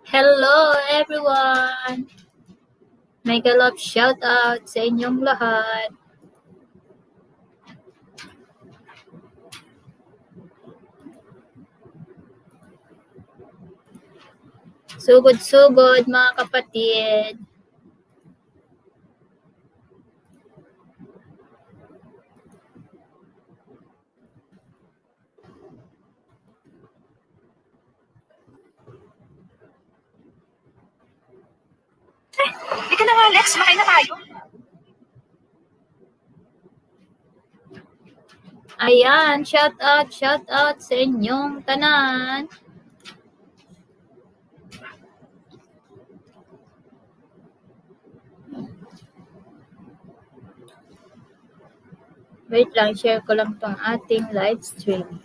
Hello everyone! Mega love shout out sa inyong lahat. Sugod-sugod mga kapatid. Hindi ka na nga, Lex. Makain na tayo. Ayan, shout out sa inyong tanan. Wait lang, share ko lang tong ating live stream.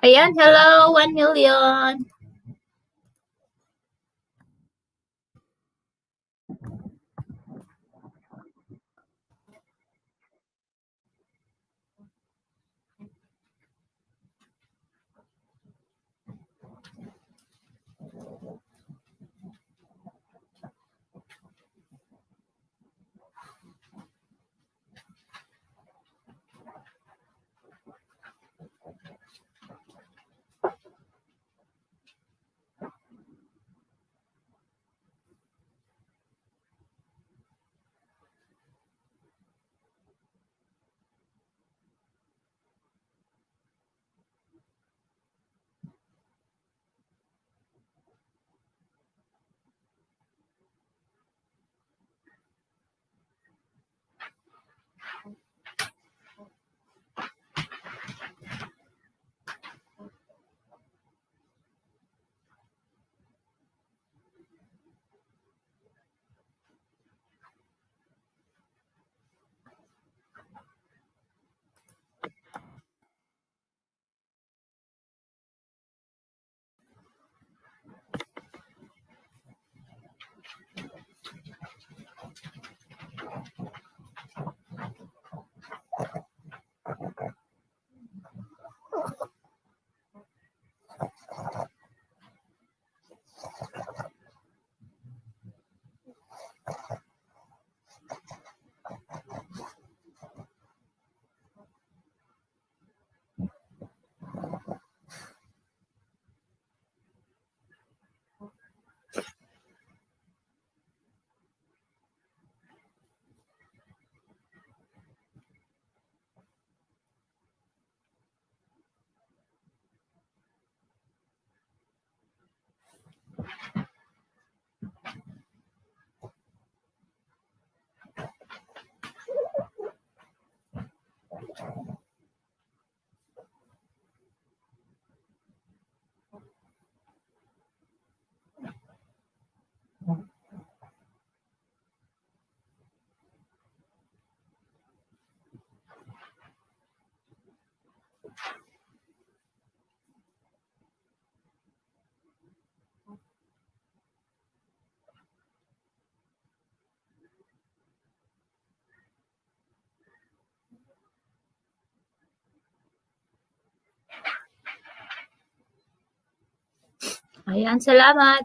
Ayan, hello, 1 million. Ayan, salamat.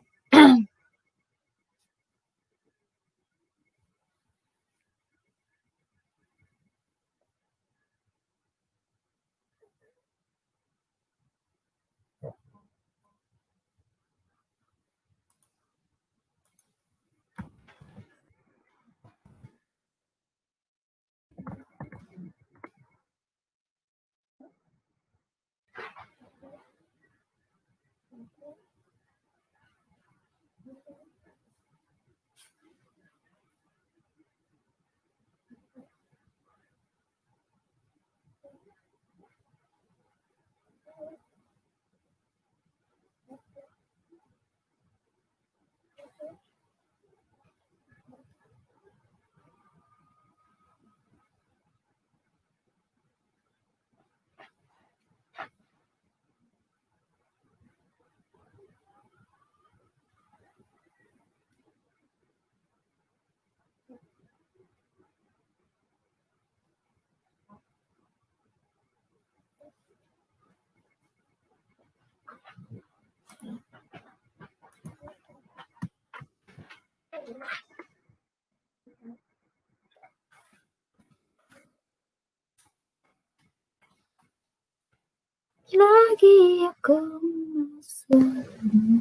Lagi akong masasabi.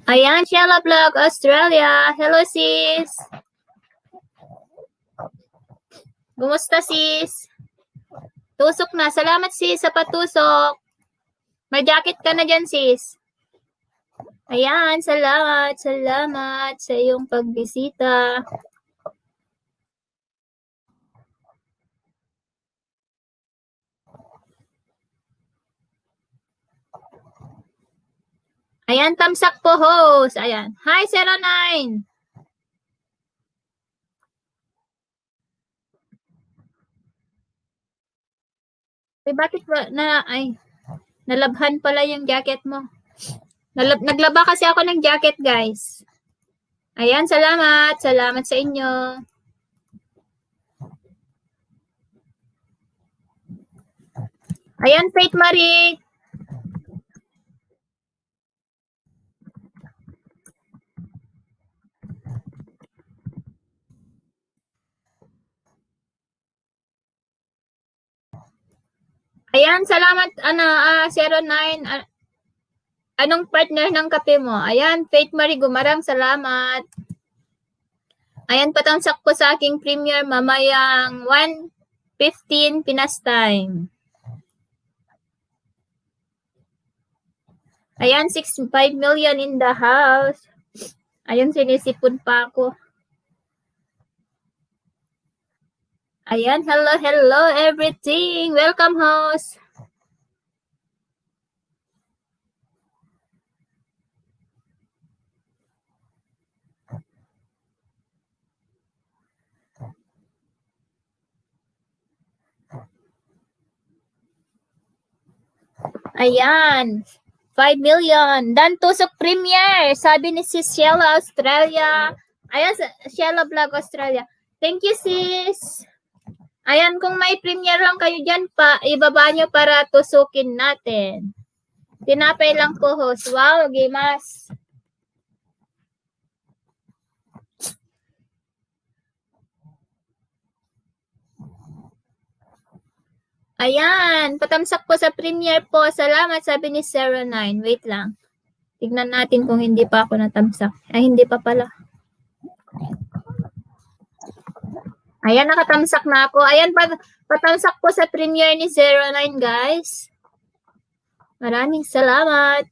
Ayan, Sheila Vlog Australia. Hello, sis. Kumusta, sis? Tusok na. Salamat, sis, sa patusok. May jacket ka na dyan, sis. Ayan, salamat. Salamat sa iyong pagbisita. Ayan, tamsak po, host. Ayan. Hi, 09. Bakit ba nalabhan pala yung jacket mo? Naglaba kasi ako ng jacket, guys. Ayan, salamat. Salamat sa inyo. Ayan, Faith Marie. Ayan, salamat, 09. Anong partner ng kape mo? Ayan, Faith Marie Gumarang, salamat. Ayan, patamsak ko sa aking premiere mamayang 1:15 Pinas time. Ayan, 6.5 million in the house. Ayan, sinisipon pa ako. Ayan, hello everything. Welcome, host. Ayan, 5 million. Dan tusok premiere. Sabi ni sis Sheila Australia. Ayan, Sheila Vlog Australia. Thank you, sis. Ayan, kung may premiere lang kayo dyan pa, ibaba nyo para tusukin natin. Tinapay lang po, host. Wow, gimas. Ayan, patamsak po sa premiere po. Salamat, sabi ni 09. Wait lang. Tignan natin kung hindi pa ako natamsak. Ay, hindi pa pala. Ayan, nakatamsak na ako. Ayan, patamsak po sa premiere ni 09, guys. Maraming salamat.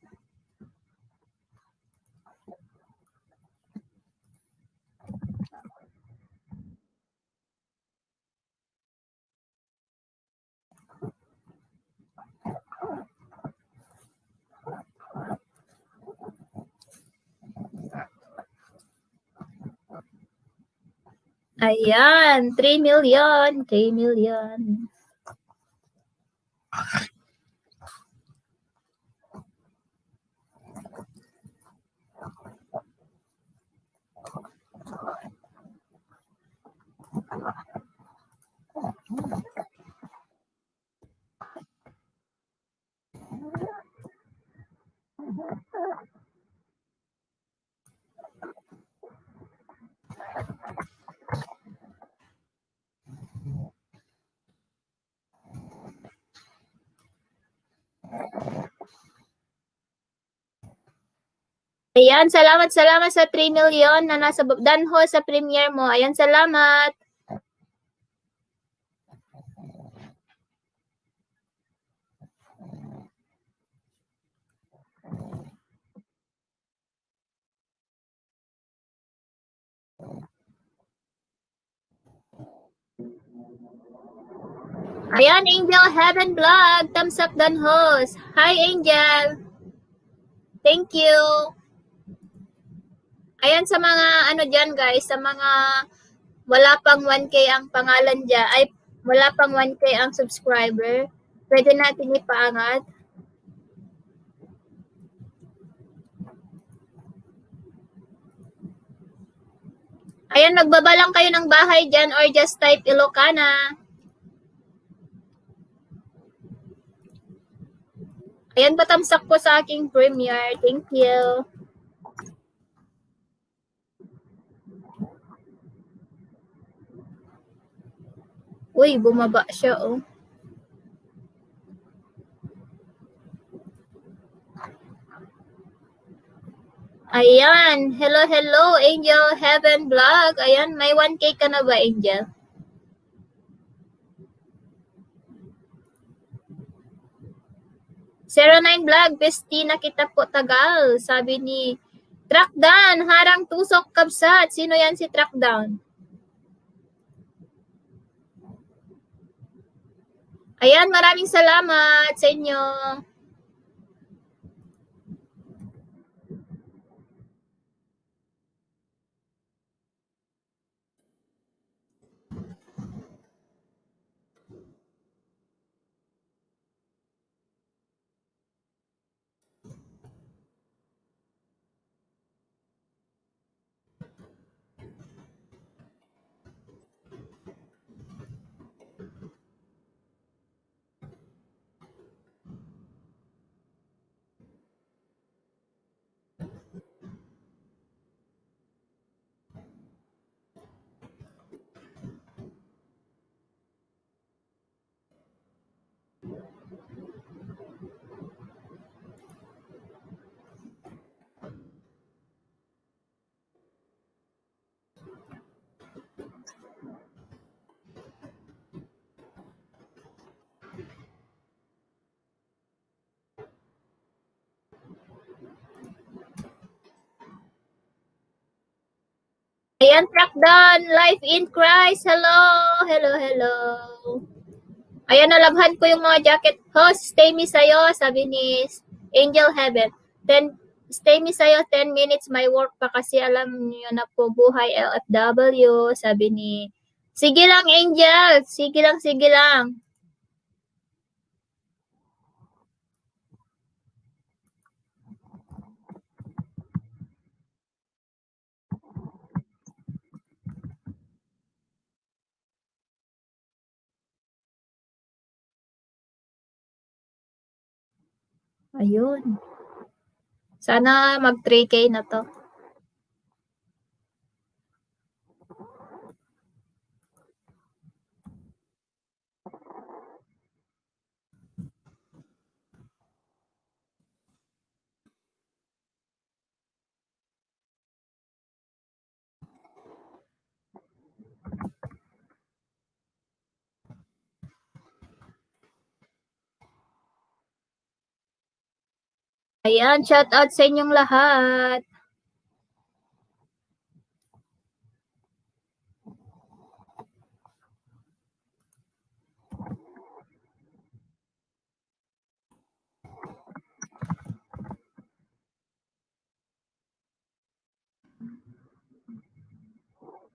Ayan, 3 million. 3 million. Ayan, salamat sa 3 million na nasa danho sa premiere mo. Ayan, salamat. Ayan, Angel Heaven Vlog. Thumbs up dan host. Hi, Angel. Thank you. Ayan, sa mga dyan, guys, sa mga wala pang 1K ang pangalan dyan, ay wala pang 1K ang subscriber, pwede natin ipaangat. Ayan, magbaba lang kayo ng bahay dyan or just type Ilocana. Ayan, patamsak po sa aking premiere. Thank you. Uy, bumaba siya, oh. Ayan. Hello, hello, Angel Heaven Vlog. Ayan, may 1K ka na ba, Angel? Zero 09 Vlog, besti na kita po tagal. Sabi ni Trackdown, harang tusok kabsat. Sino yan si Trackdown? Ayan, maraming salamat sa inyo. Ayan, Trackdown, life in Christ. Hello, hello, hello. Ayan, nalabhan ko yung mga jacket. Host, stay me sa'yo, sabi ni Angel Heaven. Stay me sa'yo 10 minutes, may work pa kasi alam niyo na po buhay LFW, sabi ni. Sige lang, Angel. Sige lang, sige lang. Ayun. Sana mag 3K na to. Ayan, shout out sa inyong lahat.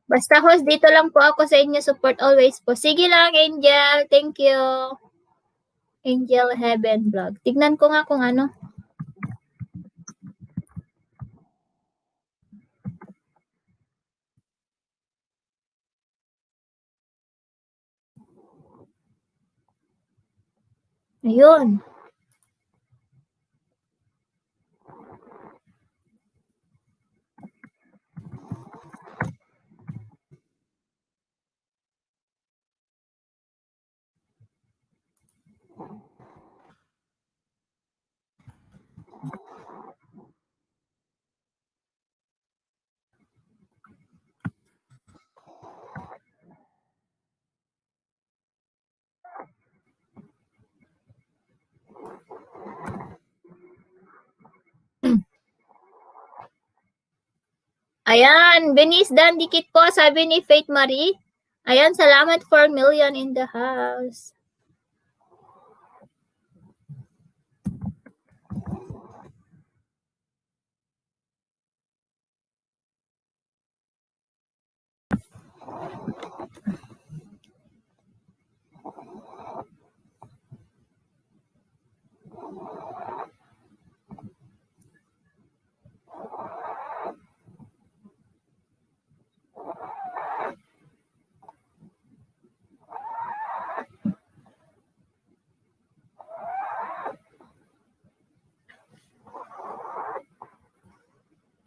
Basta host, dito lang po ako sa inyo. Support always po. Sige lang, Angel. Thank you. Angel Heaven Vlog. Tignan ko nga kung ano. Ayun. Ayan, Benis Dan dikit po, sabi ni Faith Marie. Ayan, salamat 4 million in the house.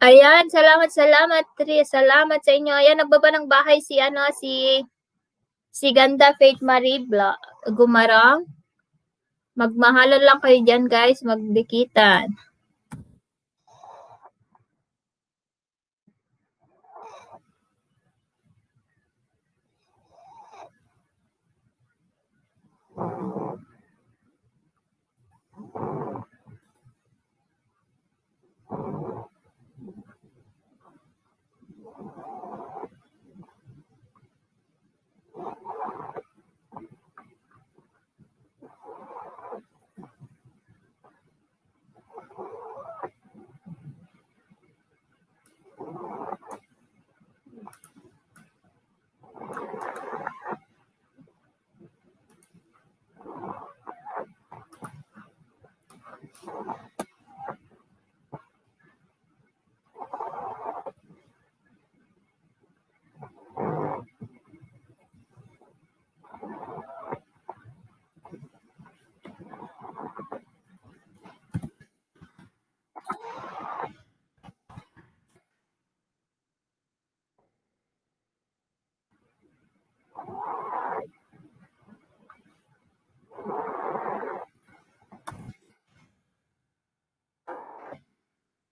Ayan, salamat, Tri. Salamat sa inyo. Ayan, nagbaba ng bahay si Ganda Faith Marie Gumarang. Magmahalan lang kayo dyan, guys. Magdikitan.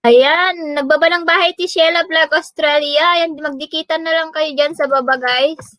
Ayan, nagbaba ng bahay ti Sheila Vlog Australia. Ayan, magdikitan na lang kayo dyan sa baba, guys.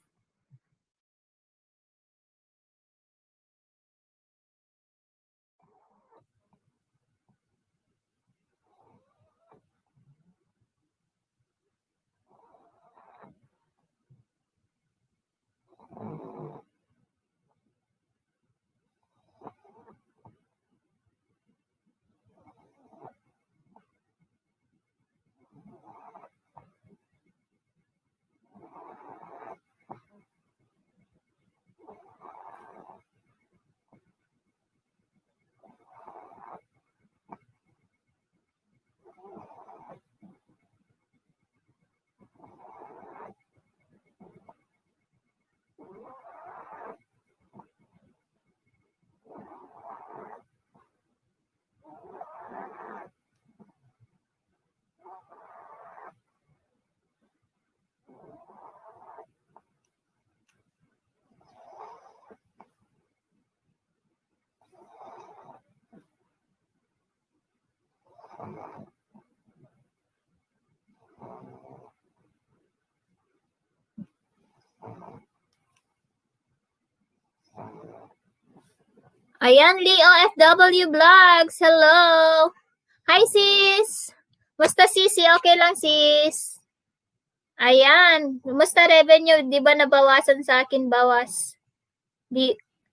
Ayan, Leo FW Vlogs. Hello. Hi, sis. Musta, sisi? Okay lang, sis. Ayan. Musta revenue? Di ba nabawasan sa akin? Bawas.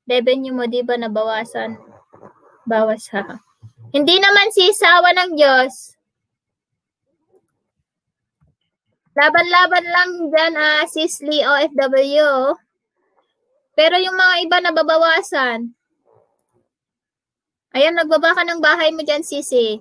Revenue mo, di ba nabawasan? Bawas, ha? Hindi naman, sis. Sawa ng Diyos. Laban-laban lang dyan, sis Leo FW. Pero yung mga iba nababawasan. Ayan, nagbaba ka ng bahay mo dyan, sisi.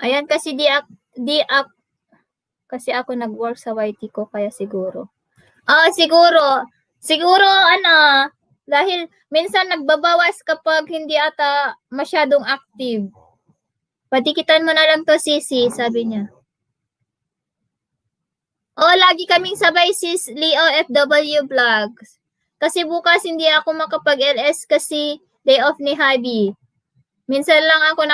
Ayan, kasi kasi ako nag-work sa YT ko, kaya siguro. Siguro, dahil minsan nagbabawas kapag hindi ata masyadong active. Patikitan mo na lang to, sisi, sabi niya. Lagi kaming sabay, sis Leo FW Vlogs. Kasi bukas hindi ako makapag-LS kasi day off ni Habi. Minsan lang ako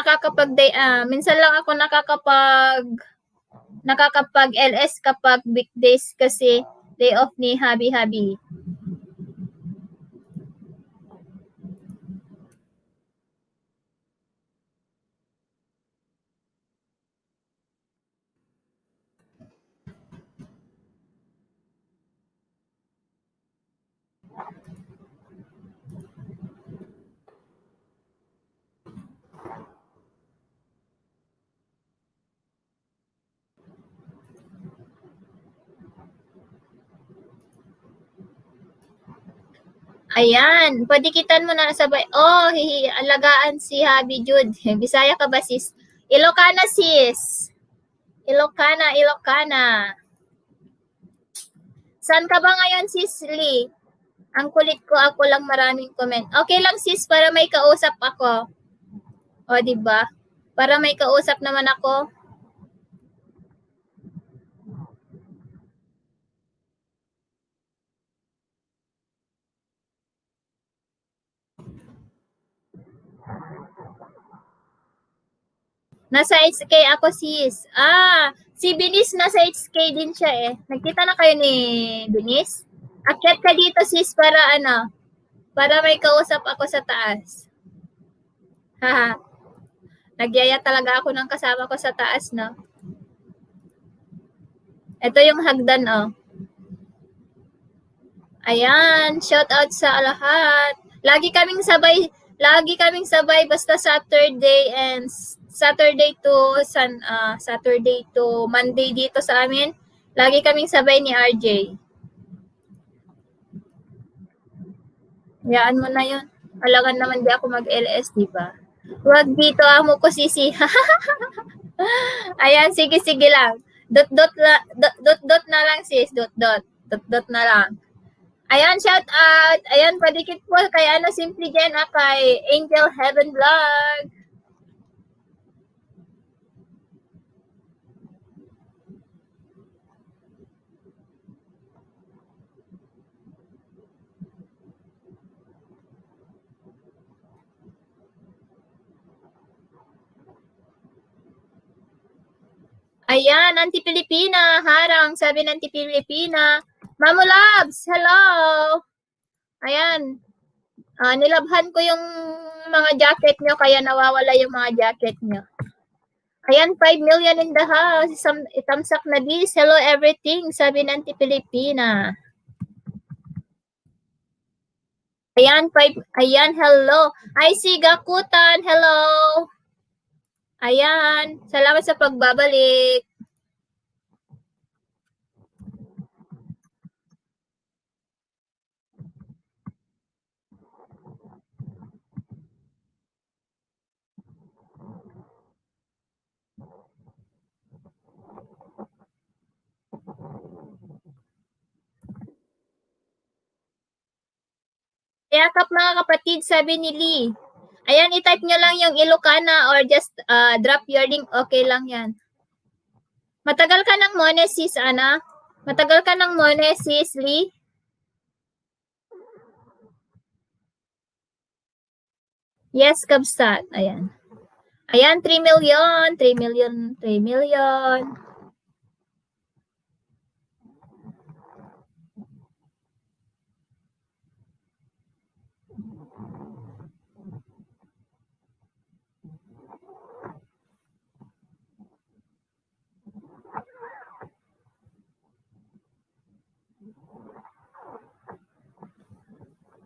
nakakapag LS kapag weekdays kasi day off ni Habi. Ayan, padikitan mo na sabay. Oh, alagaan si Habi Jude. Bisaya ka ba, sis? Ilocana, sis. Ilocana, Ilocana. Saan ka ba ngayon, sis Lee? Ang kulit ko, ako lang maraming comment. Okay lang, sis, para may kausap ako. O, diba? Para may kausap naman ako. Nasa HK ako, sis. Si Binis nasa HK din siya eh. Nagkita na kayo ni Binis? Akyat ka dito, sis, para para may kausap ako sa taas. Haha. Nagyaya talaga ako ng kasama ko sa taas, no? Ito yung hagdan, oh. Ayan, shout out sa lahat. Lagi kaming sabay basta Saturday and Saturday to Monday dito sa amin. Lagi kaming sabay ni RJ. Hayaan mo na 'yon. Alangan naman di ako mag-LS, di ba? Huwag dito amo ko sisi. Ayan, sige lang. Dot na lang sis, dot na lang. Ayan, shout out. Ayan, padikit po kay Simply Jen kay Angel Heaven Vlog. Ayan, Auntie Pilipina, harang, sabi ng Auntie Pilipina. Mamu Labs, hello! Ayan, nilabhan ko yung mga jacket nyo, kaya nawawala yung mga jacket nyo. Ayan, 5 million in the house. Itamsak na this. Hello everything, sabi ng Auntie Pilipina. Ayan, hello. I see Gakutan, hello. Ayan, salamat sa pagbabalik. Yakap mga kapatid, sabi ni Lee. Ayan, i-type nyo lang yung Ilocana or just drop your link. Okay lang yan. Matagal ka ng mone, sis, Ana? Matagal ka ng mone, sis, Lee? Yes, Kabsat. Ayan. Ayan, 3 million, 3 million, 3 million.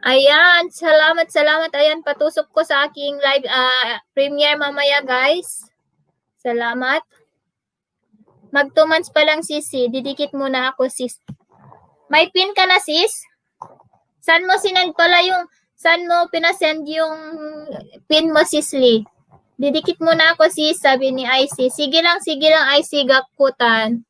Ayan, salamat. Ayan, patusok ko sa aking live premiere mamaya, guys. Salamat. Mag 2 months pa lang, sisi. Didikit muna ako, sis. May pin ka na, sis? Saan mo pinasend yung pin mo, sis Lee? Didikit muna ako, sis, sabi ni IC. Sige lang, IC Gakutan.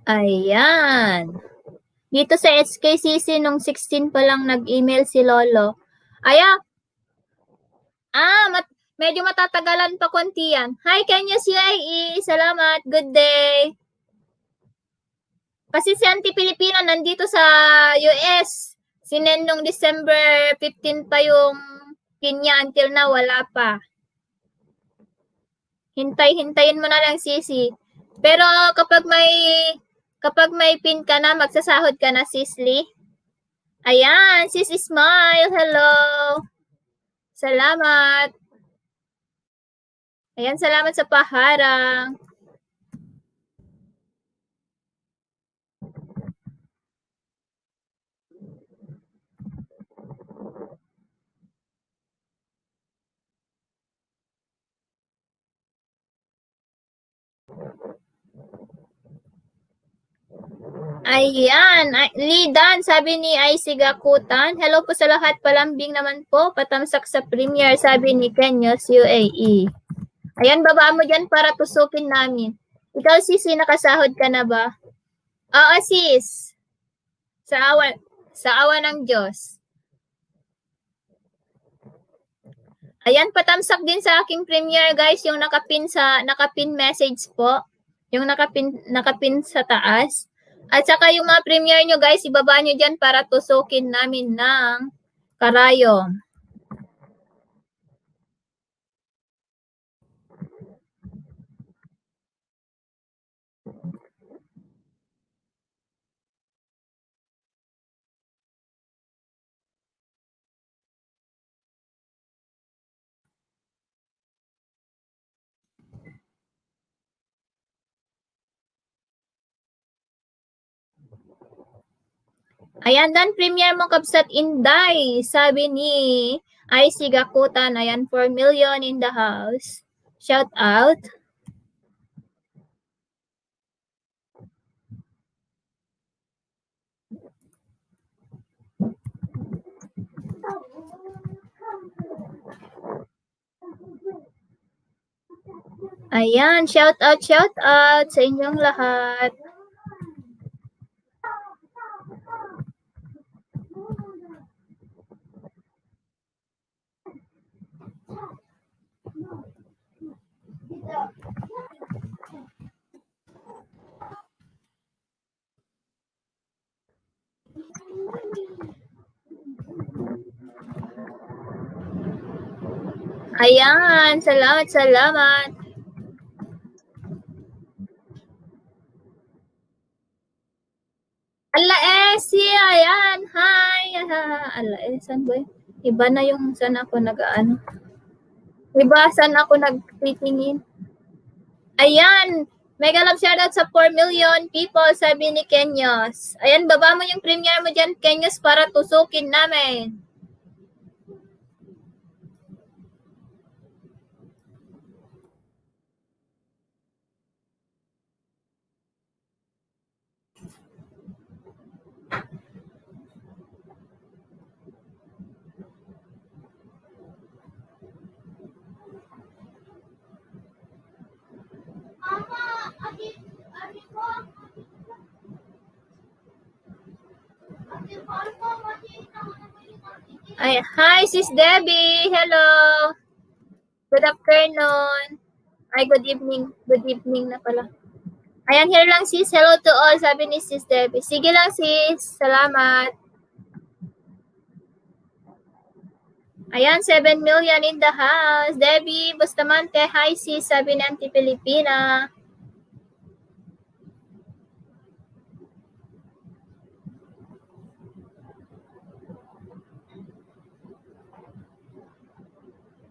Ayan. Dito sa SKCC nung 16 pa lang nag-email si Lolo. Medyo matatagalan pa konti yan. Hi, Kenya CIE. Salamat. Good day. Kasi si Auntie Pilipina nandito sa US. Sinend nung December 15 pa yung pin niya, until na wala pa. Hintayin mo na lang, sisi. Pero kapag may Kapag may pin ka na, magsasahod ka na, sis Lee. Ayan, sis Smile, hello. Salamat. Ayan, salamat sa paharang. Ayan, Lidan, sabi ni Icy Gakutan. Hello po sa lahat, palambing naman po. Patamsak sa premiere, sabi ni Kenyos UAE. Ayan, baba mo dyan para tusukin namin. Ikaw, sis, nakasahod ka na ba? Oo, sis. Sa awa ng Diyos. Ayan, patamsak din sa aking premiere, guys, yung nakapin message po. Yung nakapin sa taas. At saka yung mga premiere nyo, guys, ibaba nyo dyan para tusukin namin ng karayom. Ayan, dan premiere mo Kabsat Inday, sabi ni Icy Gakutan. Ayan, 4 million in the house. Shout out. Ayan, shout out sa inyong lahat. Ayan, salamat. Ala ayan, hi. Ala saan ba yun? Iba na yung saan ako nag-ano. Iba saan ako nagtitingin. Ayan, mega love shoutout sa 4 million people, sabi ni Kenyos. Ayan, baba mo yung premiere mo dyan, Kenyos, para tusukin namin. Ay, hi, Sis Debbie. Hello. Good afternoon. Ay, good evening. Good evening na pala. Ayan, here lang, sis. Hello to all, sabi ni Sis Debbie. Sige lang, sis. Salamat. Ayan, 7 million in the house. Debbie Bustamante, hi, sis. Sabi ni Auntie Pilipina.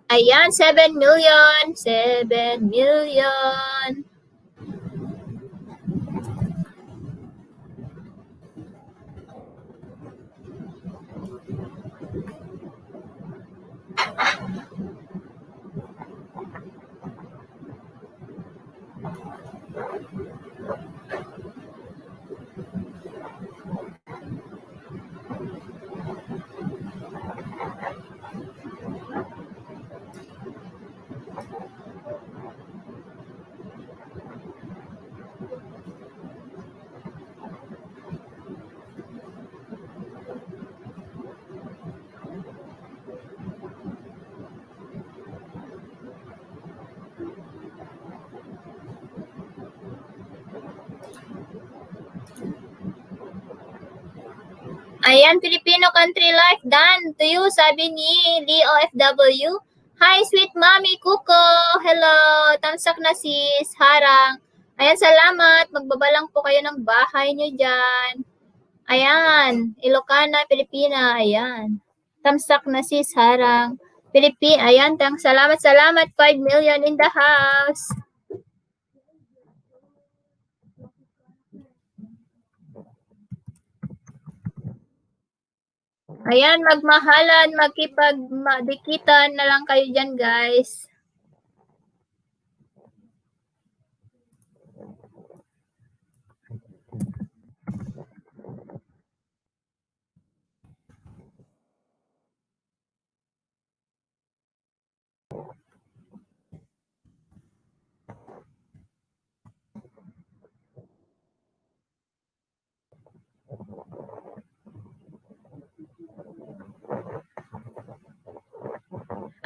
Ayan, 7 million. 7 million. Ayan, Filipino Country Life, done to you, sabi ni Lee OFW. Hi, sweet mommy, Kuko. Hello, tamsak na sis, harang. Ayan, salamat. Magbaba lang po kayo ng bahay nyo dyan. Ayan, Ilocana, Pilipina. Ayan. Tamsak na sis, harang. Ayan, salamat. 5 million in the house. Ayan, magmahalan, magkipagdikitan na lang kayo dyan, guys.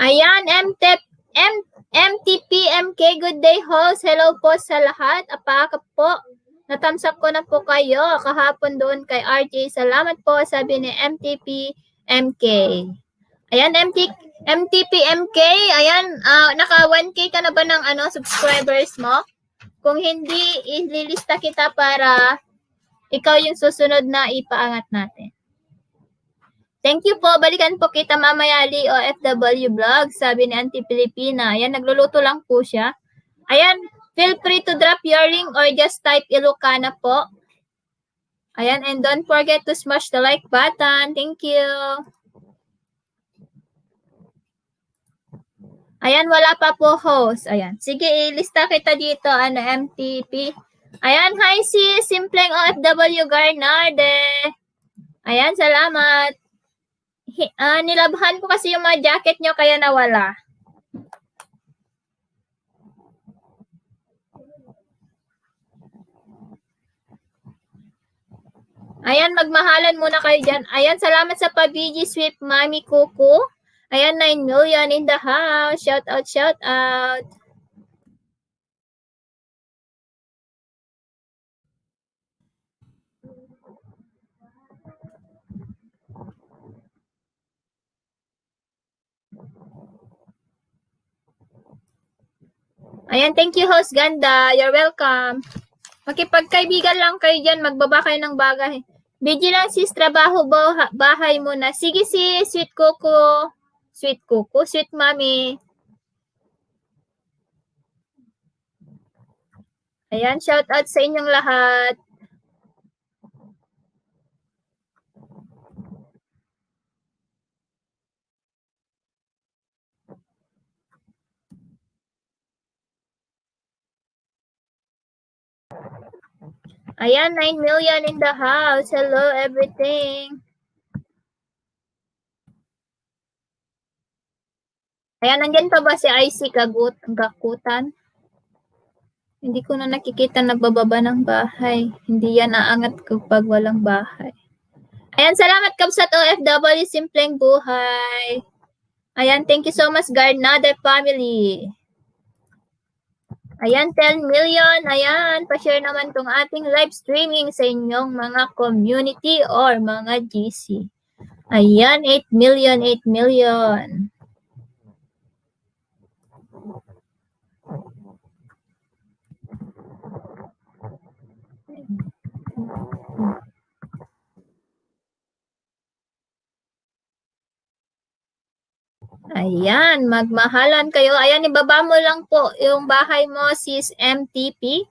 Ayan, MTP, MK, good day host. Hello po sa lahat. Apaka po. Natamsak ko na po kayo kahapon doon kay RJ. Salamat po, sabi ni MTP, MK. Ayan, MTP, MK. Ayan, naka 1K ka na ba ng subscribers mo? Kung hindi, ililista kita para ikaw yung susunod na ipaangat natin. Thank you po. Balikan po kita mamaya, Lee, OFW Vlog, sabi ni Auntie Pilipina. Ayan, nagluluto lang po siya. Ayan, feel free to drop your link or just type Ilocana po. Ayan, and don't forget to smash the like button. Thank you. Ayan, wala pa po host. Ayan, sige, ilista kita dito, MTP. Ayan, hi sis, simpleng OFW Garnarde. Ayan, salamat. Nilabhan ko kasi yung mga jacket nyo kaya nawala. Ayan, magmahalan muna kayo dyan. Ayan, salamat sa pa-BG Swift Mami Kuku. Ayan, 9 million in the house. Shout out, shout out. Ayan, thank you host Ganda. You're welcome. Makipagkaibigan lang kayo dyan. Magbaba kayo ng bagay. Busy lang sis, trabaho bahay muna. Sige sis, sweet kuko. Sweet kuko, sweet mami. Ayan, shout out sa inyong lahat. Ayan, 9 million in the house. Hello, everything. Ayan, nandiyan pa ba si IC Gakutan? Hindi ko na nakikita nagbababa ng bahay. Hindi yan aangat kapag walang bahay. Ayan, salamat Kabsat OFW, simpleng buhay. Ayan, thank you so much Garnade family. Ayan, 10 million. Ayan, pa-share naman tong ating live streaming sa inyong mga community or mga GC. Ayan, 8 million, 8 million. Ayan, magmahalan kayo. Ayan, ibaba mo lang po yung bahay mo, sis MTP.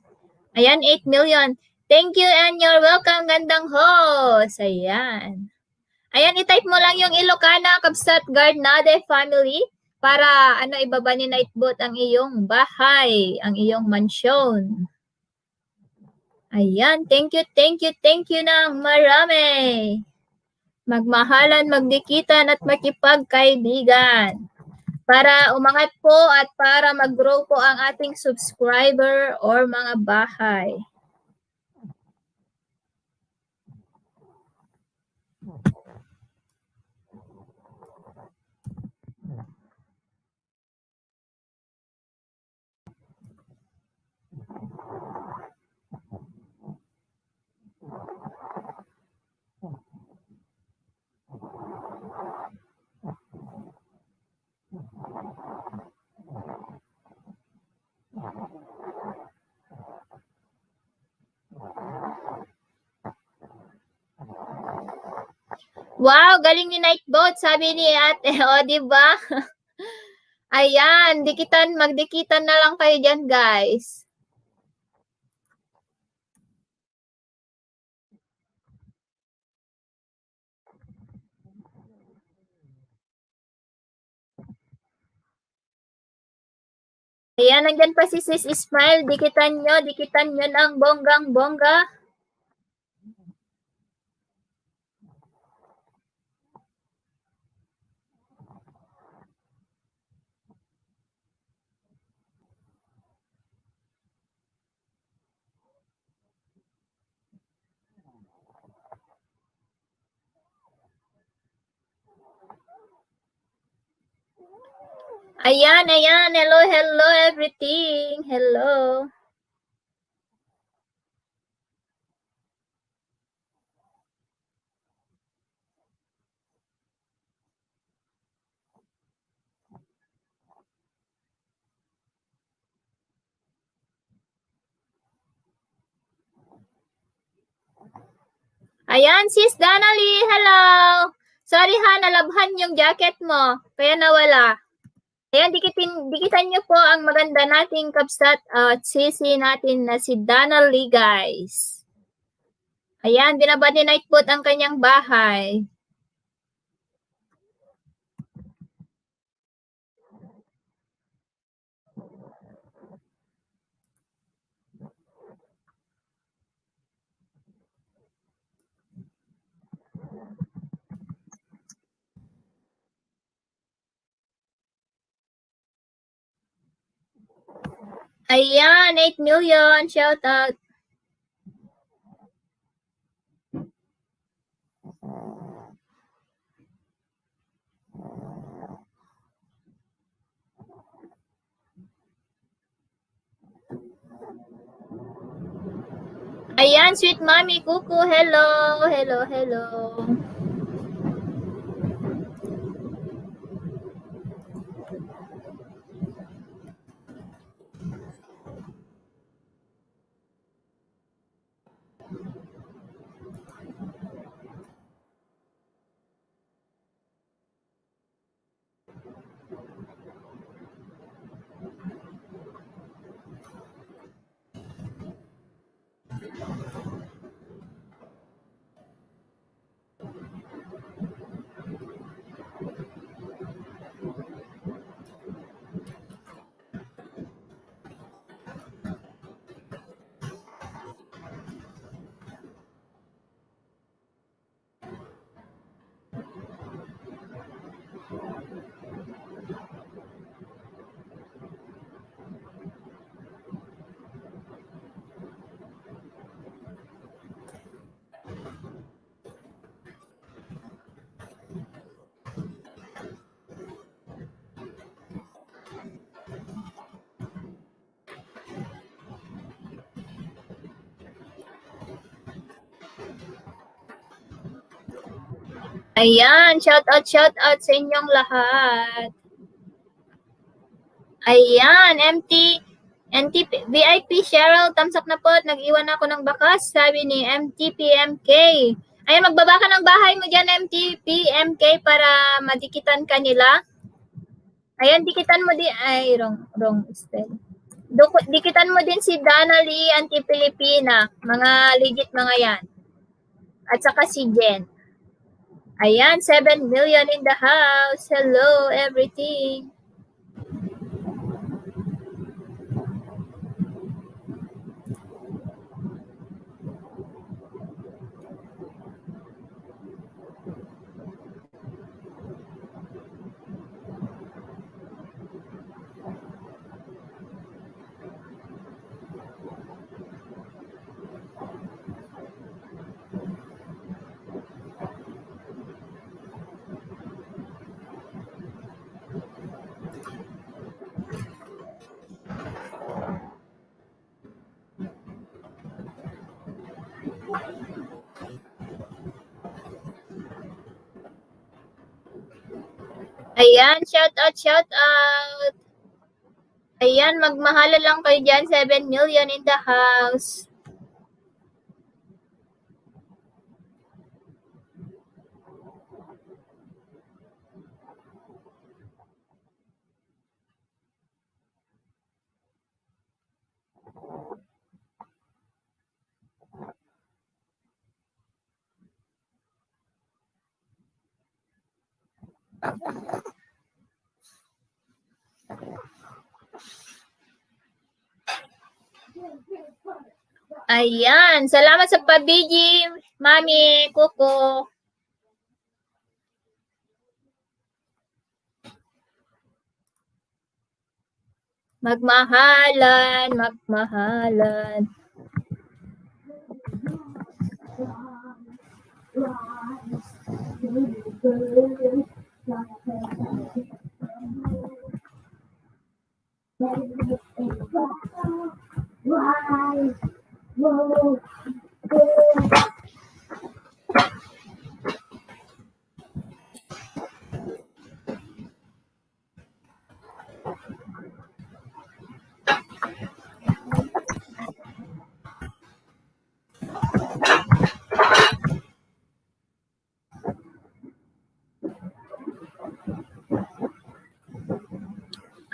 Ayan, 8 million. Thank you and you're welcome, gandang host. Ayan. Ayan, itype mo lang yung Ilocana, Kabsat Garnade family para ibaba ni Nightbot ang iyong bahay, ang iyong mansyon. Ayan, thank you ng marami. Magmahalan, magdikitan at makipagkaibigan. Para umangat po at para mag-grow po ang ating subscriber or mga bahay. Wow, galing ni Nightbot, sabi ni ate. O, di ba? Ayan, magdikitan na lang kayo dyan, guys. Ayan, nandyan pa si Sis Ismail. Dikitan nyo ng bonggang-bongga. Ayan. Hello, everything. Hello. Ayan, Sis Danalie. Hello. Sorry ha, nalabhan yung jacket mo. Kaya nawala. Ayan, dikitan nyo po ang maganda nating kabsat at sisi natin na si Danalie, guys. Ayan, binaba ni Nightbot ang kanyang bahay. Ayan, 8 million. Shout out. Ayan, sweet mommy, Kuku. Hello. Ayan, shout out sa inyong lahat. Ayan, NT VIP Cheryl, thumbs up na po. Nag-iwan ako ng bakas, sabi ni MTPMK. Ayan, magbaba ka ng bahay mo dyan, MTPMK, para madikitan ka nila. Ayan, dikitan mo din. Ay, wrong spell. Dikitan mo din si Danalie, Anti-Pilipina. Mga legit mga yan. At saka si Jen. Ayan, 7 million in the house. Hello, everything. Ayan, shout out. Ayan, magmahala lang kayo dyan. 7 million in the house. Ayan. Salamat sa pabigi, Mami, Kuko. Magmahalan, magmahalan.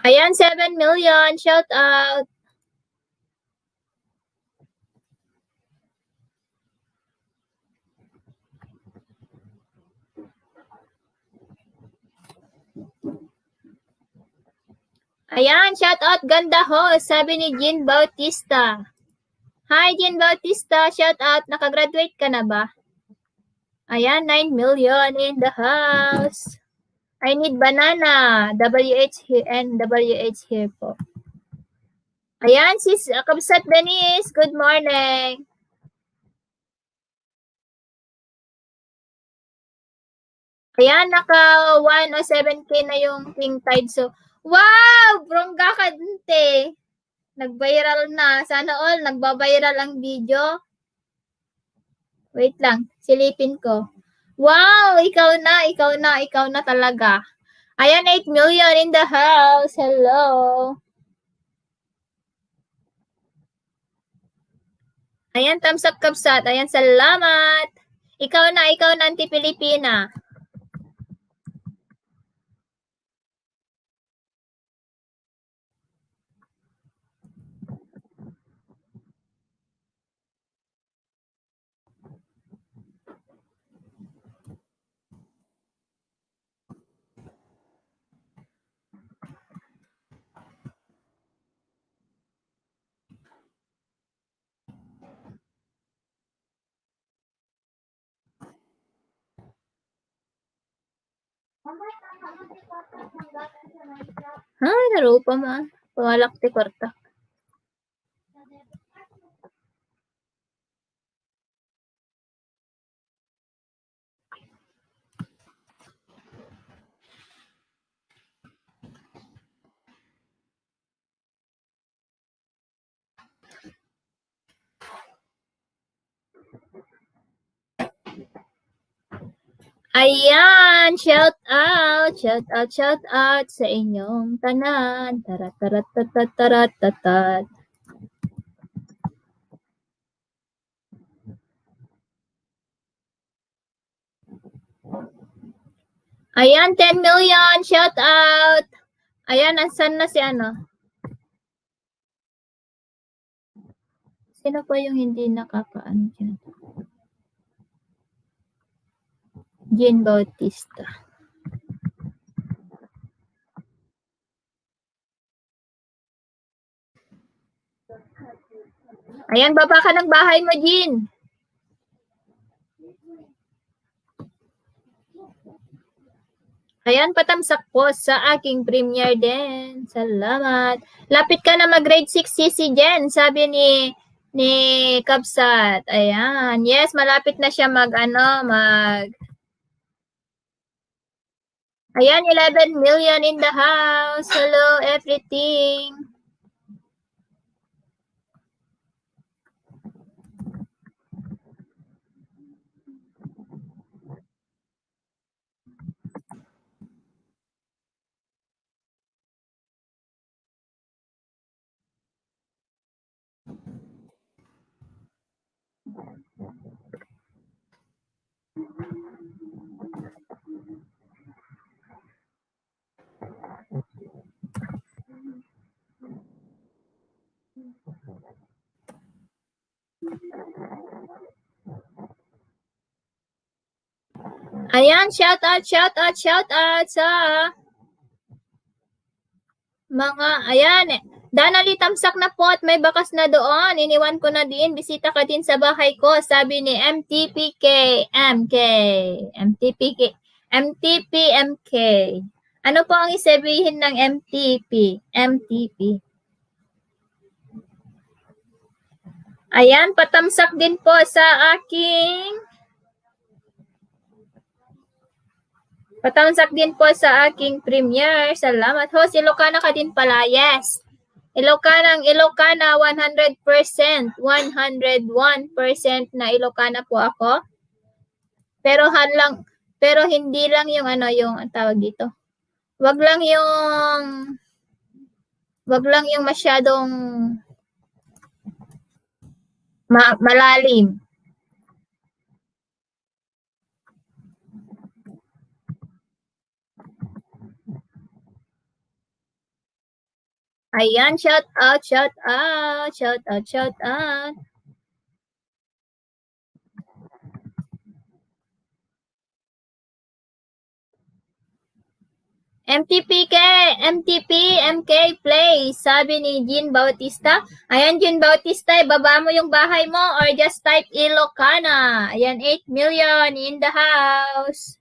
Ayan, 7 million. Shout out. Ayan, shout out ganda host, sabi ni Jean Bautista. Hi, Jean Bautista, shout out. Nakagraduate ka na ba? Ayan, 9 million in the house. I need banana. WH here and WH here po. Ayan, sis Kabsat Denise, good morning. Ayan, naka 107k na yung King Tide. So, wow! Brongga ka dante. Nag-viral na. Sana all, nagba-viral ang video. Wait lang, silipin ko. Wow! Ikaw na talaga. Ayan, 8 million in the house. Hello. Ayan, thumbs up Kabsat. Ayan, salamat. Ikaw na, Auntie Pilipina. Ay, narupa man. Pawalak ti kwarta. Ayan, shout out sa inyong tanan. Tarat. Ayan, 10 million, shout out. Ayan, asan na si ano? Sino pa yung hindi nakakaano dyan? Jean Bautista. Ayan, baba ka ng bahay mo, Jean. Ayan, patamsak po sa aking premiere din. Salamat. Lapit ka na mag-grade 6 CC, Jen. Sabi ni Kabsat. Ayan. Yes, malapit na siya mag. Ayan, 11 million in the house. Hello, everything. Ayan, shout out sa mga, ayan, Danali Tamsak na po at may bakas na doon. Iniwan ko na din. Bisita ka din sa bahay ko. Sabi ni MTPK. MK. MTPK. MTP. Ano po ang isabihin ng MTP? MTP. Ayan, patamsak din po sa aking premiere. Salamat ho. Si Ilocana ka din pala. Yes. Ilocana 100%. 101% na Ilocana po ako. Pero hindi lang yung yung tawag dito. Wag lang yung masyadong malalim. Ayan, shout out. MK play, sabi ni Jean Bautista. Ayan, Jean Bautista, baba mo yung bahay mo or just type Ilocana. Ayan, 8 million in the house.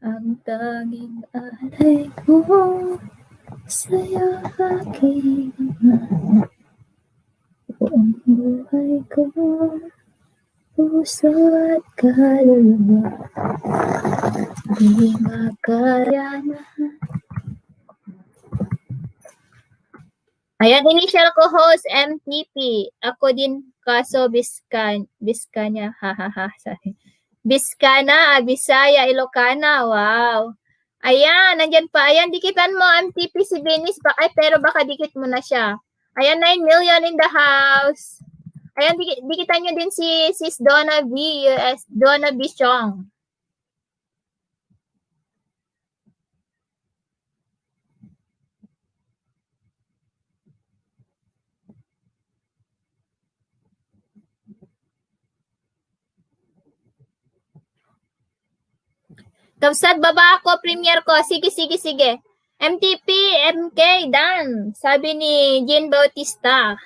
Ang tanging alay ko sa'yo aking buong buhay ko, puso at kaluluwa, di makaya na. Ayan, initial ko host MTP. Ako din kaso Biskanya. Hahaha. Biskana, Bisaya, Ilocana. Wow. Ayan, nandyan pa. Ayan, dikitan mo MTP si Benis. Pero baka dikit mo na siya. Ayan, 9 million in the house. Ayan, dikitan nyo din si Sis Donna B. Chong. Kapsat, baba ako, premiere ko. Sige. MTP, MK, done. Sabi ni Jean Bautista.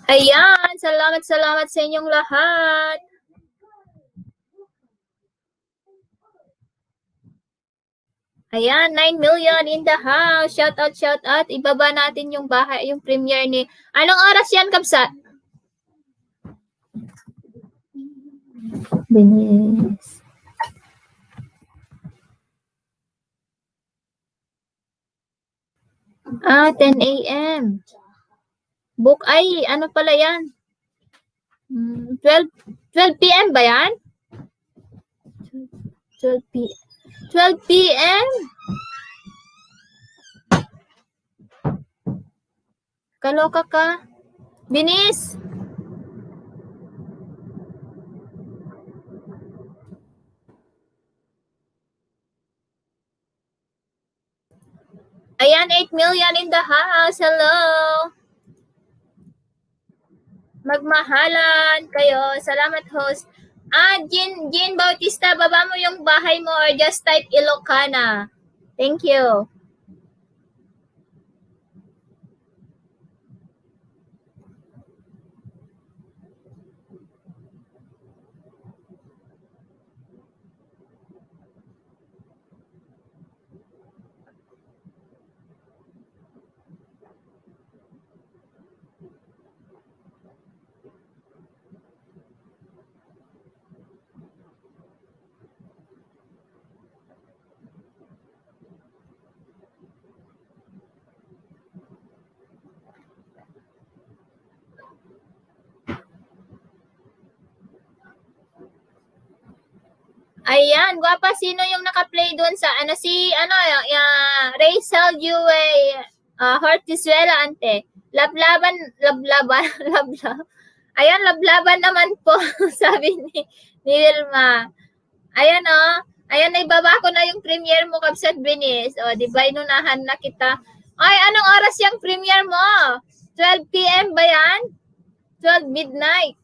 Ayan, salamat sa inyong lahat. Ayan, 9 million in the house. Shout out. Ibaba natin yung bahay, yung premiere ni. Anong oras yan, Kapsat? Binis. Ah, 10 a.m. Book ay, ano pala yan? 12 p.m. ba yan? 12 p.m. Kaloka ka. Binis. Ayan, 8 million in the house. Hello. Magmahalan kayo. Salamat, host. Jean Bautista, baba mo yung bahay mo or just type Ilocana. Thank you. Ayan, gwapa, sino yung naka-play doon sa, Rachel Yue, Hortizuela, ante. Lablaban, lablaban, lablab. Ayan, lablaban naman po, sabi ni Wilma. Ayan, oh. Ayan, naibaba ko na yung premiere mo, Kabsat Binis. O, di ba, inunahan na kita. Ay, anong oras yung premiere mo? 12 p.m. ba yan? 12 midnight.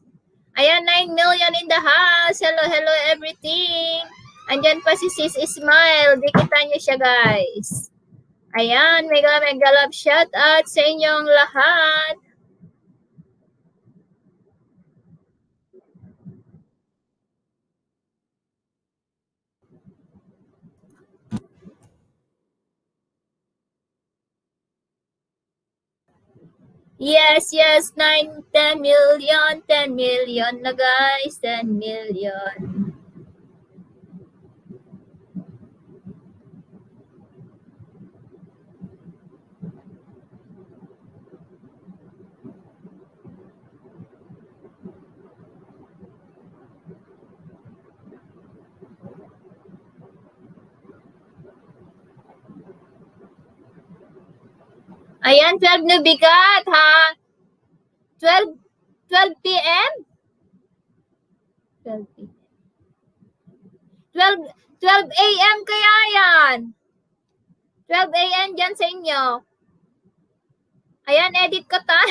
Ayan, 9 million in the house. Hello, hello, everything. Andyan pa si Sis Ismail. Di kita nyo siya, guys. Ayan, mega love shout out sa inyong lahat. Yes, 9, 10 million, 10 million na guys, 10 million. Ayan, 12 na bigat, ha? 12 p.m.? 12 p.m. 12 a.m. kaya yan. 12 a.m. dyan sa inyo. Ayan, edit ko ta.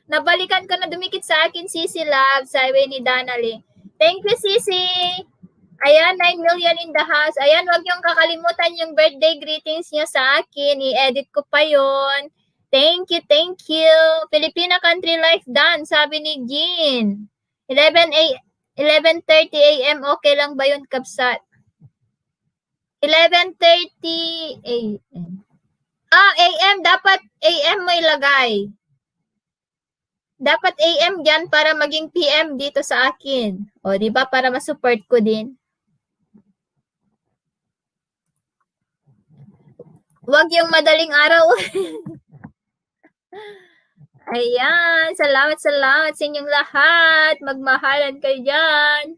Nabalikan ko na dumikit sa akin, Sisi Love, sabi ni Danali. Thank you, Sisi. Ayan, 9 million in the house. Ayan, wag niyong kakalimutan yung birthday greetings niyo sa akin. I-edit ko pa yon. Thank you, thank you. Filipina Country Life done, sabi ni Jean. 11:30 a.m. Okay lang ba yun, Kapsat? 11:30 a.m. AM. Dapat AM mo ilagay. Dapat AM dyan para maging PM dito sa akin. O, di ba? Para ma-support ko din. Huwag yung madaling araw. Ayan. Salamat sa inyong lahat. Magmahalan kayo dyan.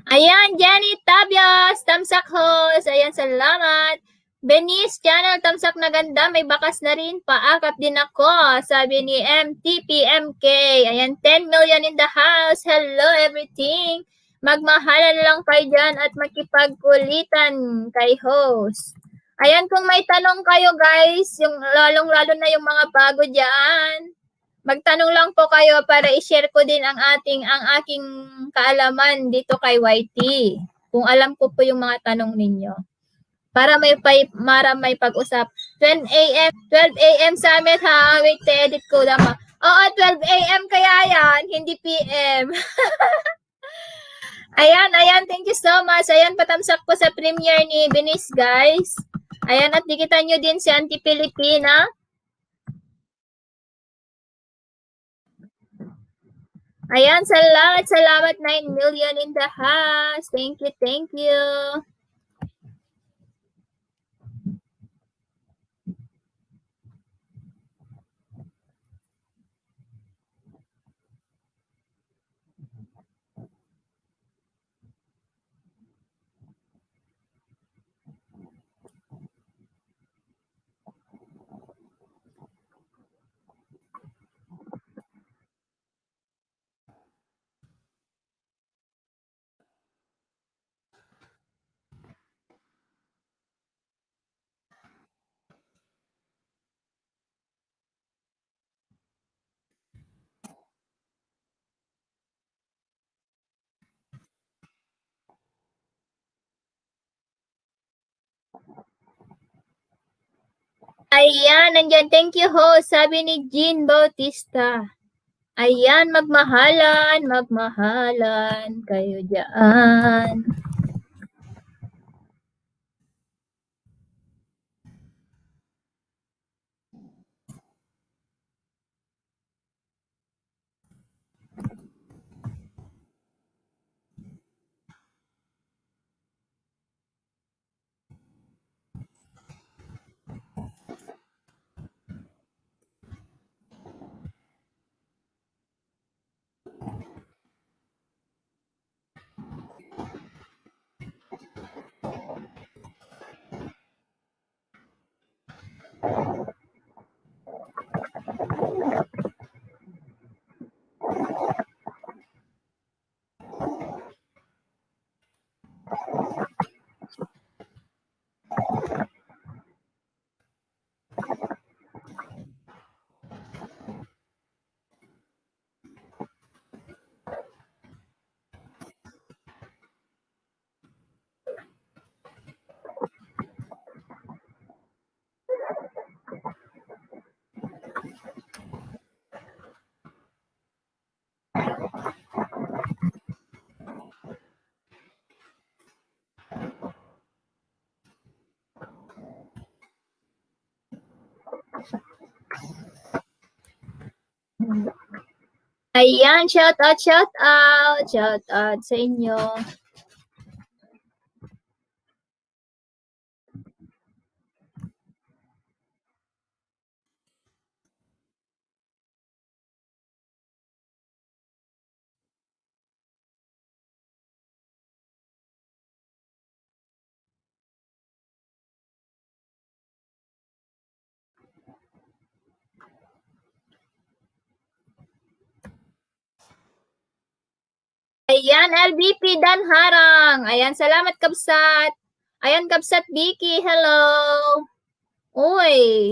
Ayan, Jenny Tabias, tamsak host. Ayan, salamat. Benis Channel, tamsak na ganda. May bakas na rin. Paakap din ako. Sabi ni MTPMK. Ayan, 10 million in the house. Hello, everything. Magmahalan lang kayo dyan at makipagkulitan kay host. Ayan, kung may tanong kayo guys, yung lalong-lalo na yung mga bago dyan, magtanong lang po kayo para i-share ko din ang aking kaalaman dito kay YT. Kung alam ko po yung mga tanong ninyo. Para may pag-usap. 12 a.m. Summit ha. Wait, edit ko lang ha. Oo, 12 a.m. kaya yan, hindi PM. Ayan, thank you so much. Ayan, patamsak po sa premiere ni Binis, guys. Ayan, at dikitan nyo din si Auntie Pilipina. Ayan, salamat 9 million in the house. Thank you. Ayan, nandyan. Thank you, host. Sabi ni Jean Bautista. Ayan, magmahalan kayo dyan. Ayan, shout out sa inyo. Ayan, LBP Dan Harang. Ayan, salamat Kabsat. Ayan, Kabsat Vicky, hello. Uy.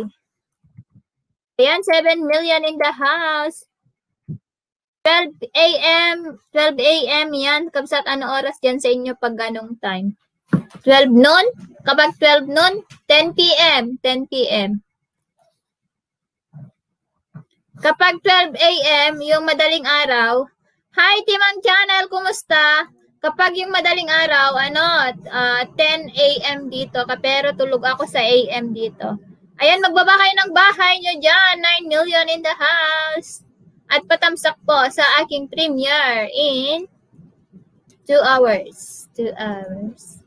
Ayan, 7 million in the house. 12 a.m. 12 a.m. yan. Kabsat, ano oras dyan sa inyo pag ganong time? 12 noon? Kapag 12 noon, 10 p.m. 10 p.m. Kapag 12 a.m., yung madaling araw, hi Timang Channel, kumusta? Kapag yung madaling araw, 10 a.m. dito, pero tulog ako sa a.m. dito. Ayan, magbaba kayo ng bahay nyo dyan, 9 million in the house. At patamsak po sa aking premiere in 2 hours. 2 hours.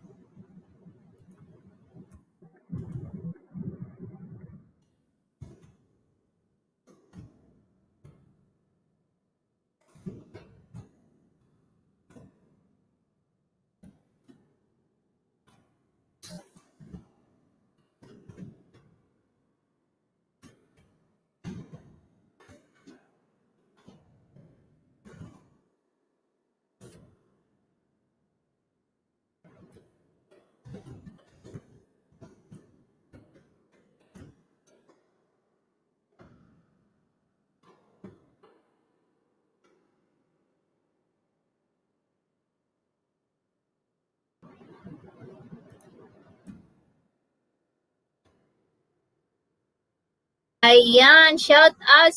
Ayan, shout out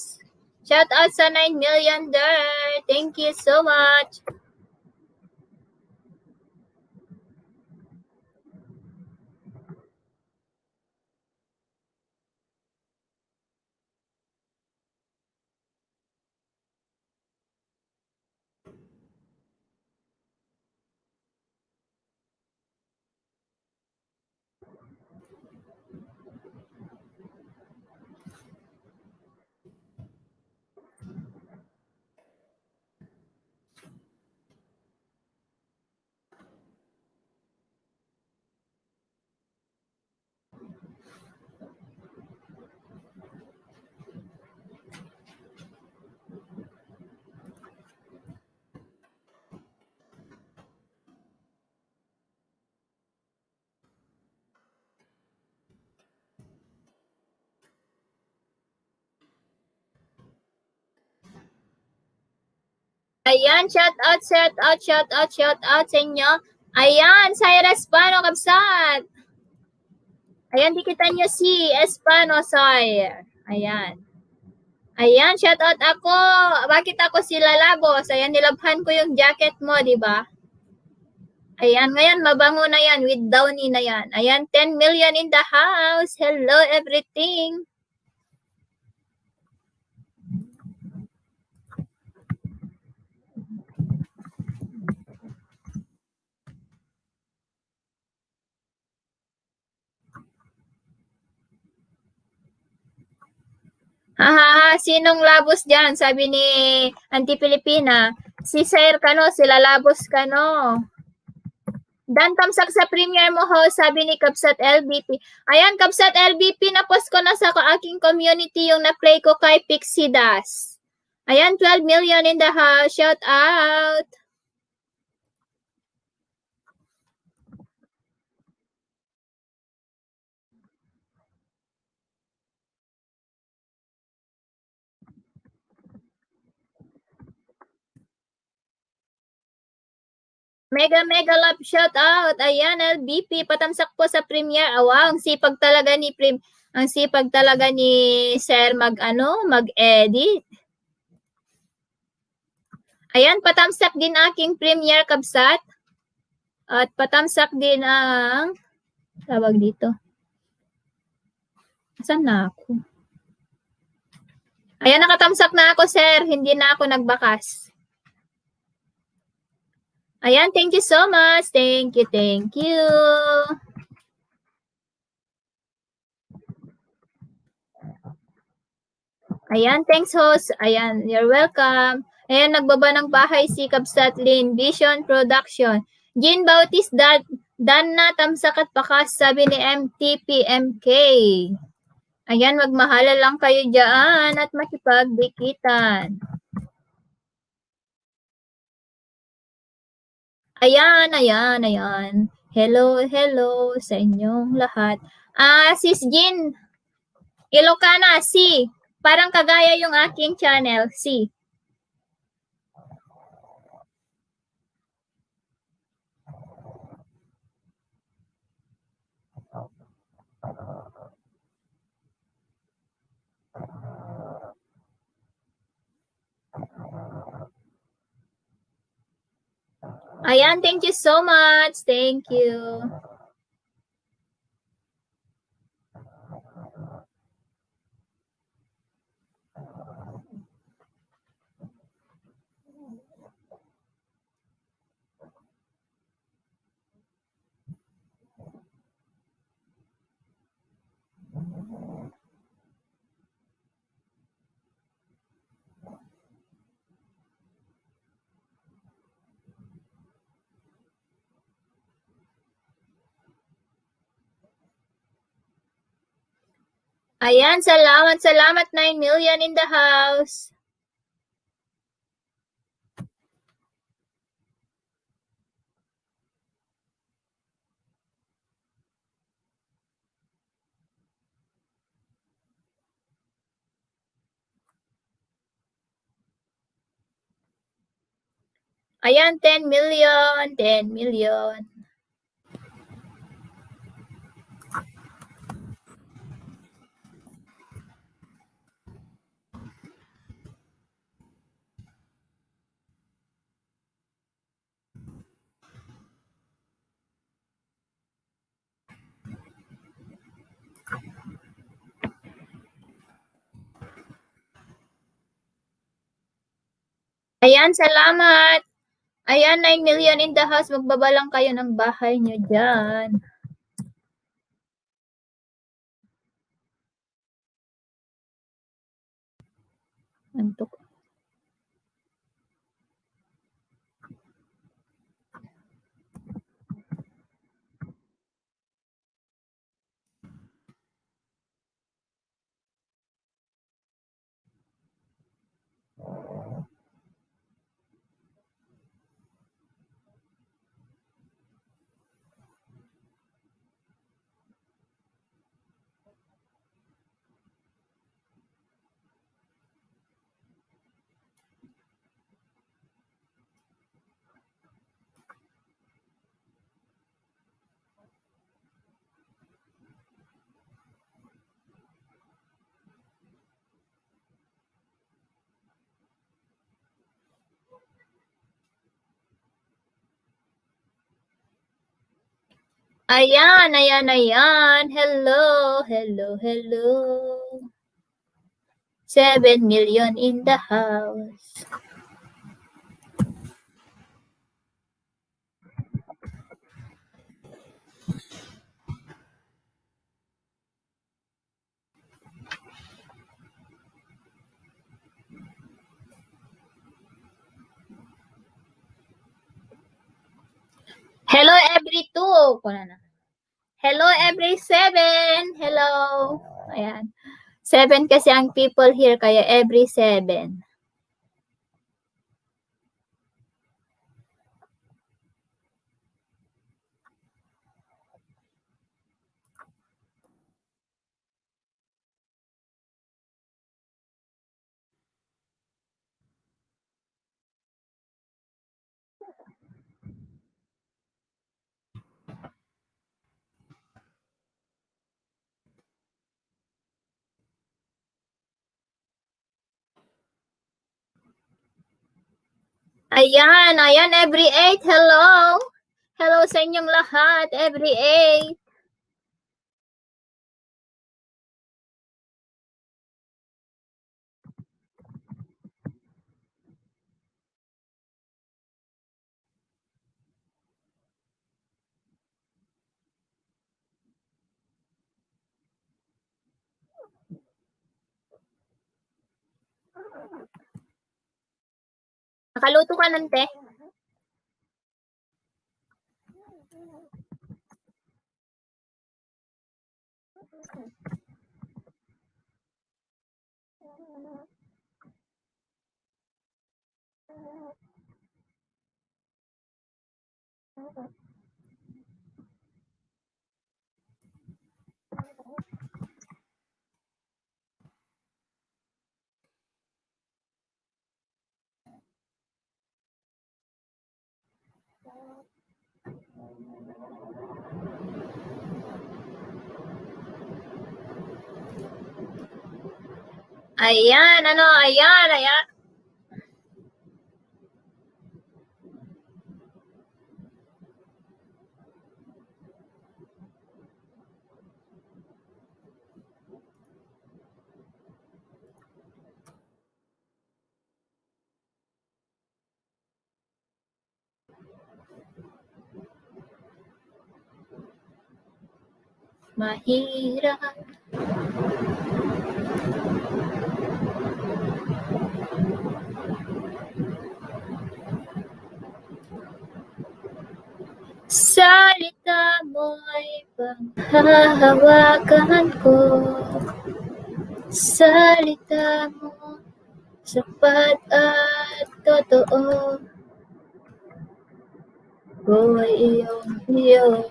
sa 9 million there. Thank you so much. Ayan, shout out sa inyo. Ayan, Cyrus Espano, Kabsat. Ayan, dikitan nyo si Espano, Sire. Ayan. Ayan, shout out ako. Bakit ako si Lalabos? Ayan, nilabhan ko yung jacket mo, di ba? Ayan, ngayon mabango na yan with Downy na yan. Ayan, 10 million in the house. Hello, everything. Hahaha, sinong labos dyan? Sabi ni Auntie Pilipina. Si Sir Kano, sila labos Kano. Dan tamsak sa premiere mo ho, sabi ni Kabsat LBP. Ayan, Kabsat LBP, na-post ko na sa aking community yung na-play ko kay Pixie Das. Ayan, 12 million in the house. Shout out. Mega love shout out. Ayan, LBP, patamsak po sa premiere. Wow, ang sipag talaga ni Sir mag-edit. Ayan, patamsak din aking premiere, Kabsat. At patamsak din ang tawag dito. Saan na ako? Ayan, nakatamsak na ako, sir. Hindi na ako nagbakas. Ayan, thank you so much. Thank you, thank you. Ayan, thanks host. Ayan, you're welcome. Ayan, nagbaba ng bahay si Kabsatlin, Vision Production. Jean Bautista, Dan na tamsak at pakas, sabi ni MTPMK. Ayan, magmahala lang kayo dyan at makipagdikitan. Ayan, ayan, ayan. Hello, hello sa inyong lahat. Sis Jean, Ilocana, si. Parang kagaya yung aking channel, si. Ayan, thank you so much. Thank you. Ayan, salamat, salamat. 9 million in the house. Ayan, 10 million, 10 million. Ayan, salamat. Ayan, 9 million in the house. Magbaba lang kayo ng bahay nyo dyan. Antok. Ayan, ayan, ayan. Hello, hello, hello. 7 million in the house. Hello, every 2. Hello, every 7. Hello. Ayan. 7 kasi ang people here, kaya every 7. Ayan, ayan, every 8. Hello. Hello sa inyong lahat, every 8. Nakaluto ka ng te? Ayan, ayan. Mahirap. Salita mo'y panghahawakan ko. Salita mo, sapat at totoo. Ko ay iyong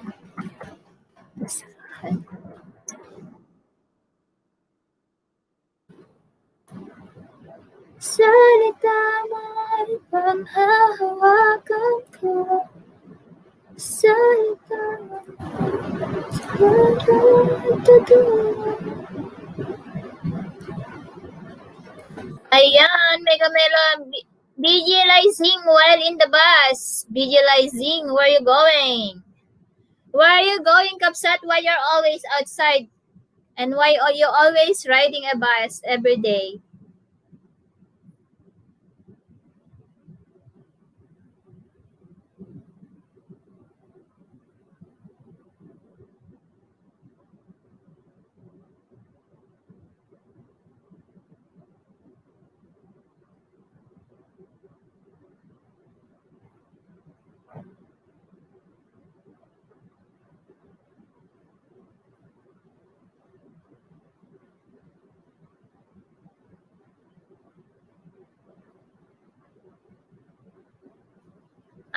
basahan. Salita mo'y panghahawakan ko. Salita mo, sapat at totoo. Ayan, Mega Melon, visualizing while in the bus. Visualizing, where are you going? Where are you going, Kapsat? Why you're always outside? And why are you always riding a bus every day?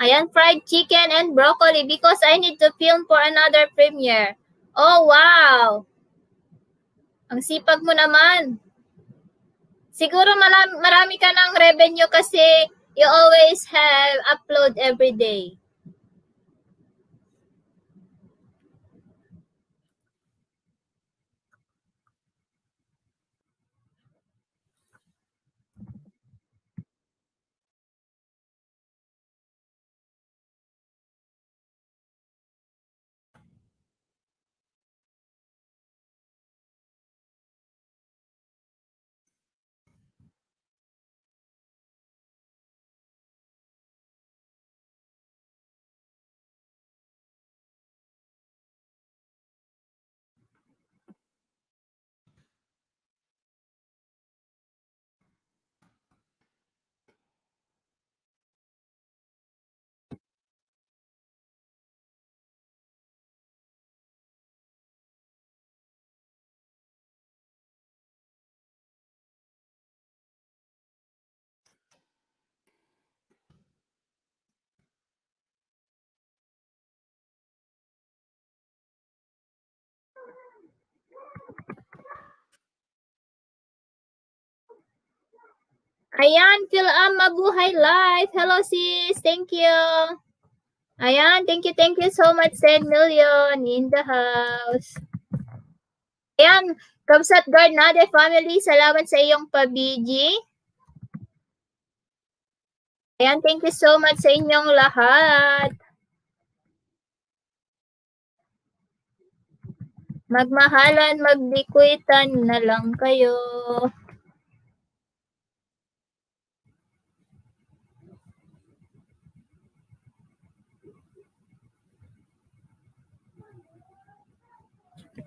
Ayan, fried chicken and broccoli because I need to film for another premiere. Oh, wow! Ang sipag mo naman. Siguro marami ka ng revenue kasi you always have upload every day. Ayan, Phil Mabuhay Live. Hello, sis. Thank you. Ayan, thank you so much, 10 million in the house. Ayan, Kamsat Guard Nade family, salamat sa iyong pabiji. Ayan, thank you so much sa inyong lahat. Magmahalan, magbikuitan na lang kayo.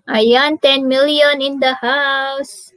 Ayan, 10 million in the house.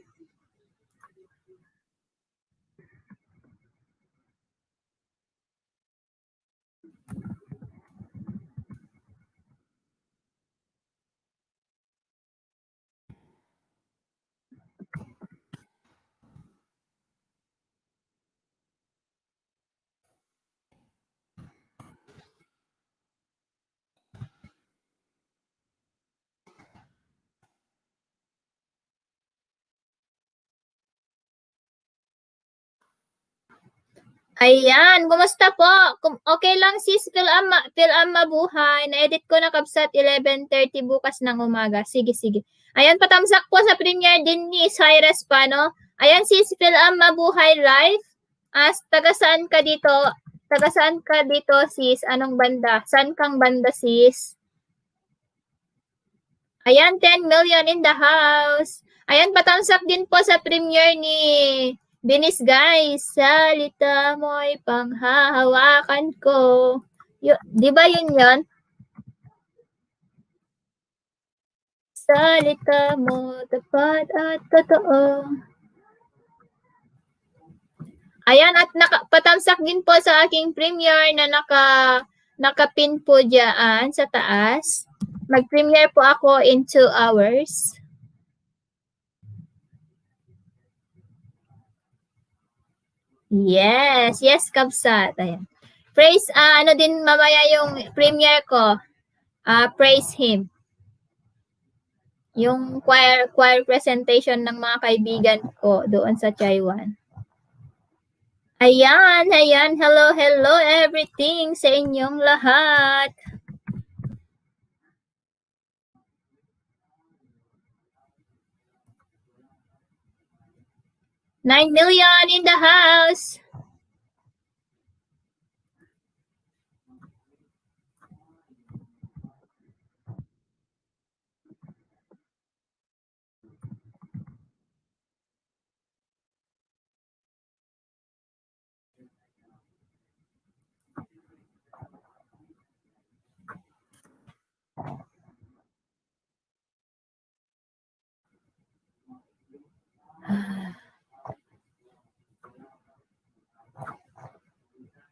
Ayan, kumusta po? Okay lang sis, Phil-Am mabuhay. Na-edit ko na kabsat 11:30 bukas ng umaga. Sige, sige. Ayan, patamsak po sa premiere din ni Cyrus pa, no? Ayan sis, Phil-Am mabuhay live. Taga saan ka dito? Taga saan ka dito sis? Anong banda? Saan kang banda sis? Ayan, 10 million in the house. Ayan, patamsak din po sa premiere ni Binis guys. Salita mo'y panghahawakan ko. Di ba yun yun? Salita mo, tapat at totoo. Ayan, at patamsak din po sa aking premiere na nakapin po dyan sa taas. Mag-premiere po ako in 2 hours. Yes, Kabsat. Ayan. Praise, ano din mamaya yung premiere ko. Praise Him. Yung choir presentation ng mga kaibigan ko doon sa Taiwan. Ayan. Hello everything sa inyong lahat. $9 million in the house.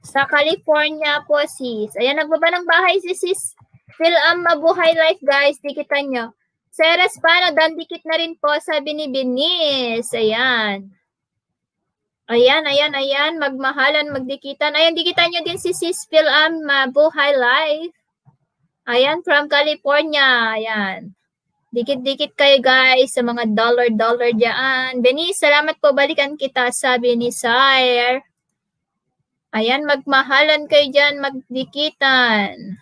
Sa California po sis. Ayan, nagbaba ng bahay si sis. Phil-Am mabuhay life guys. Dikitan nyo. Seres paano, dikit na rin po sabi ni Binis. Ayan. Ayan. Magmahalan, magdikitan. Ayan, dikitan nyo din si sis Phil-Am mabuhay life. Ayan, from California. Ayan. Dikit-dikit kayo guys sa mga dollar dyan. Binis, salamat po, balikan kita, sabi ni Sire. Ayan, magmahalan kayo dyan, magdikitan.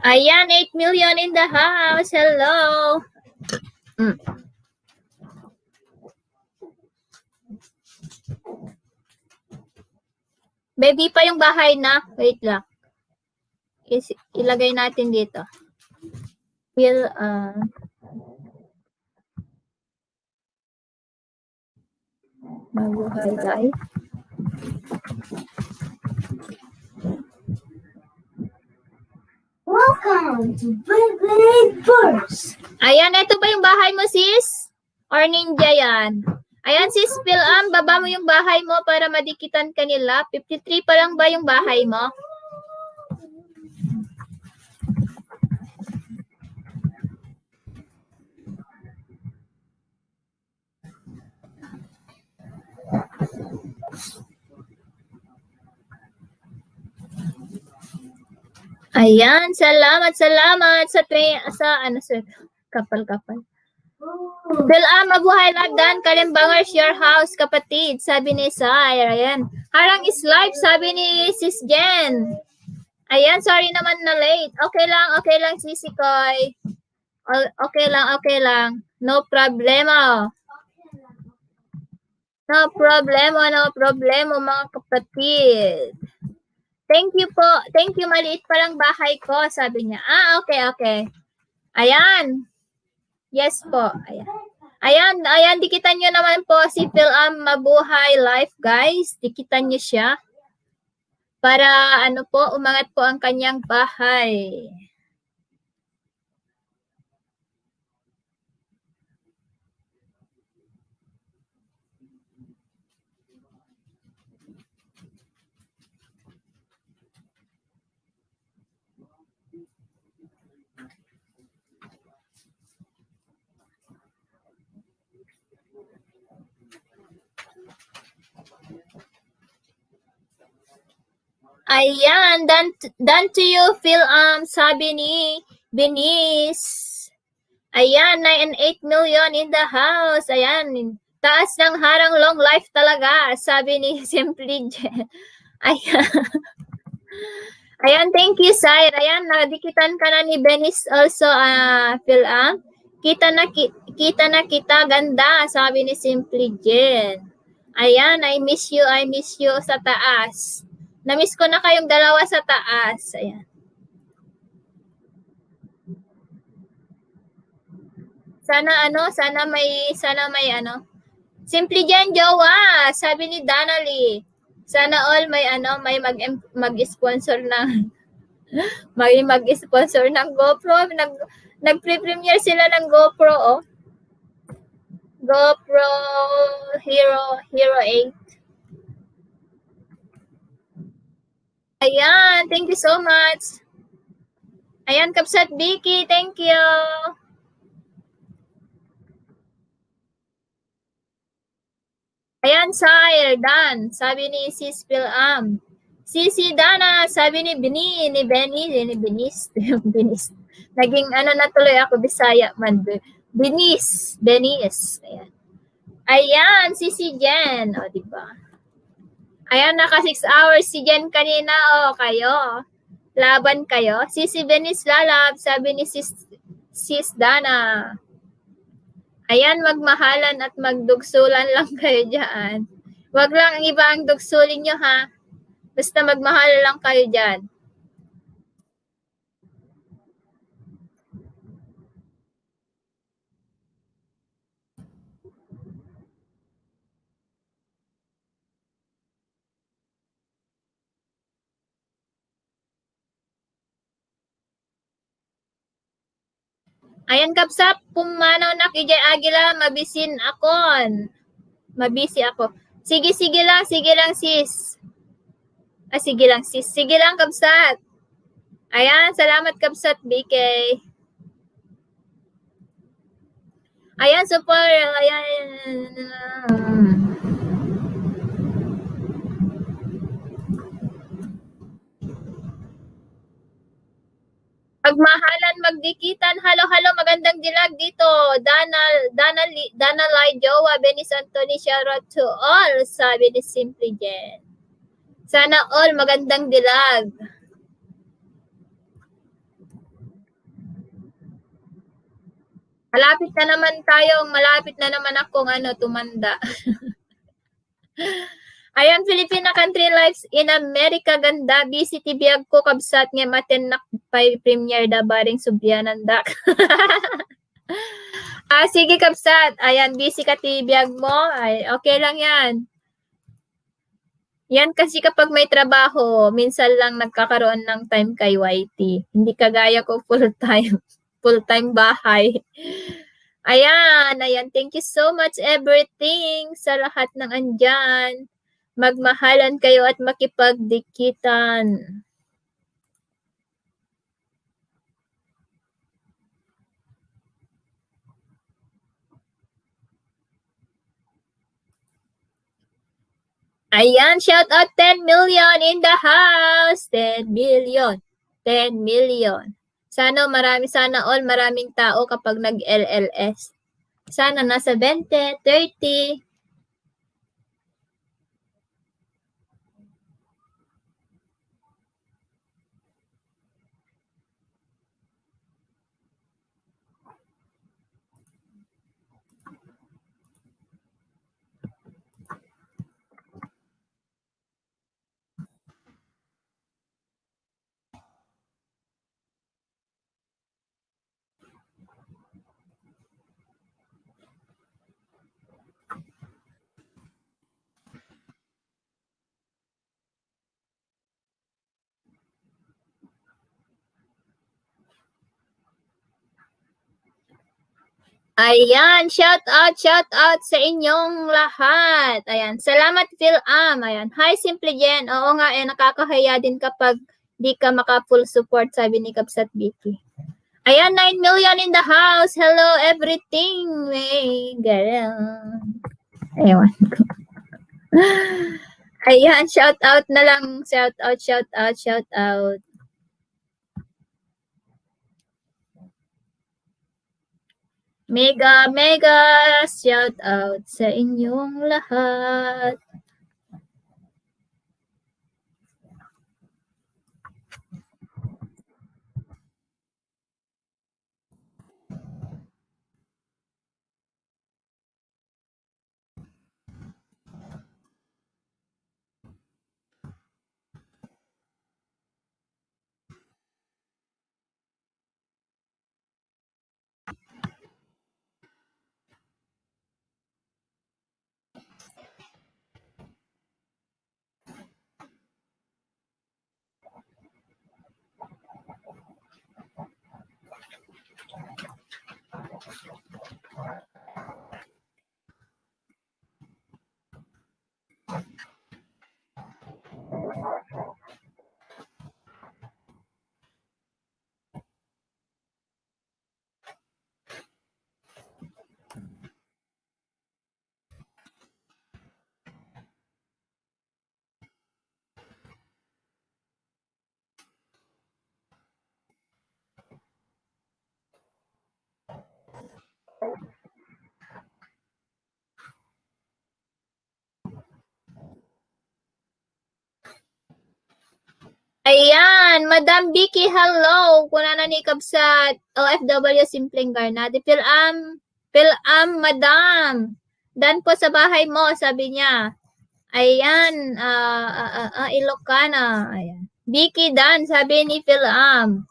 Ayan, 8 million in the house. Hello. Baby pa yung bahay na. Wait lang. Ilagay natin dito. Mabuhay life. Welcome to Beyblade Burst. Ayan, ito ba yung bahay mo, sis? Or ninja yan? Ayan, sis Phil-Am, baba mo yung bahay mo para madikitan ka nila. 53 pa lang ba yung bahay mo? Ayan, salamat sa kapal. Phil-Am, mabuhay lagdan, Kalimbangers your house, kapatid, sabi ni Sire. Ayan. Harang is live, sabi ni Sis Jen. Ayan, sorry naman na late. Okay lang, Sisi Koy. Okay lang. No problema. No problema, mga kapatid. Thank you po. Thank you, maliit pa lang bahay ko, sabi niya. Okay. Ayan. Yes po. Ayan, dikitan nyo naman po si Phil-Am mabuhay life, guys. Dikitan nyo siya. Para umangat po ang kanyang bahay. Ayan, done to you, Phil, sabi ni Benice. Ayan, 9 and 8 million in the house. Ayan, taas ng harang, long life talaga, sabi ni Simply Jen. Ayan. Ayan, thank you, Sire. Ayan, nadikitan ka na ni Benice also, Phil, Kita na kita, ganda, sabi ni Simply Jen. Ayan, I miss you sa taas. Namiss ko na kayong dalawa sa taas. Ayan. Sana may Simply Jen jowa, sabi ni Danalie. Sana all may mag-sponsor ng mag-sponsor ng GoPro. Nag-pre-premiere sila ng GoPro, oh. GoPro Hero 8. Ayan, thank you so much. Ayan, Kapsat Vicky, thank you. Ayan, Sire, Dan, sabi ni Sis Pilam. Sisi Dana, sabi ni Benny, ni Benis. Naging na tuloy ako, Bisaya man. Benis. Ayan. Ayan, Sisi Jen, o, diba? Ayan, naka 6 hours si Jen kanina, o, kayo. Laban kayo. Sisi Benis lalab, sabi ni Sis Dana. Ayan, magmahalan at magdugsulan lang kayo dyan. Wag lang ang iba ang dugsulin nyo, ha? Basta magmahal lang kayo dyan. Ayan, Kapsap, pumanaw na kay Jay Aguila, mabisi ako. Sige lang, sis. Sige lang, sis. Sige lang, Kapsat. Ayan, salamat, Kapsat, BK. Ayan, super. Ayan. Magmahalan, magdikitan. Halo, magandang dilag dito. Dana Lai Jowa, Benis Anthony, shout out to all, sabi ni Simply Jen. Sana all magandang dilag. Malapit na naman akong tumanda. Ayan, Filipina Country Lives in America, ganda. Busy tibiyag ko, Kabsat nga maten na premiere da baring subyanan dak. Sige, Kabsat. Ayan, busy ka tibiyag mo. Ay, okay lang yan. Yan kasi kapag may trabaho, minsan lang nagkakaroon ng time kay YT. Hindi kagaya ko full-time bahay. Ayan. Thank you so much everything sa lahat ng andyan. Magmahalan kayo at makipagdikitan. Ayan, shout out 10 million in the house. 10 million. Sana all maraming tao kapag nag-LLS. Sana nasa 20, 30. Ayan, shout out sa inyong lahat. Ayan, salamat Phil Am. Ayan, hi Simply Jen. Oo nga, nakakahiya din kapag di ka maka-full support, sabi ni Kapsat Vicky. Ayan, 9 million in the house. Hello everything. Hey, girl. Ewan ko. Ayan, shout out na lang. Shout out, shout out, shout out. Mega, mega shout out sa inyong lahat. Ayan, Madam Vicky, hello. Kuna na ni sa OFW Simpleng Garnade. Pilam, Madam. Dan po sa bahay mo, sabi niya. Ayan, Ilocana. Ayan. Vicky Dan, sabi ni Pilam.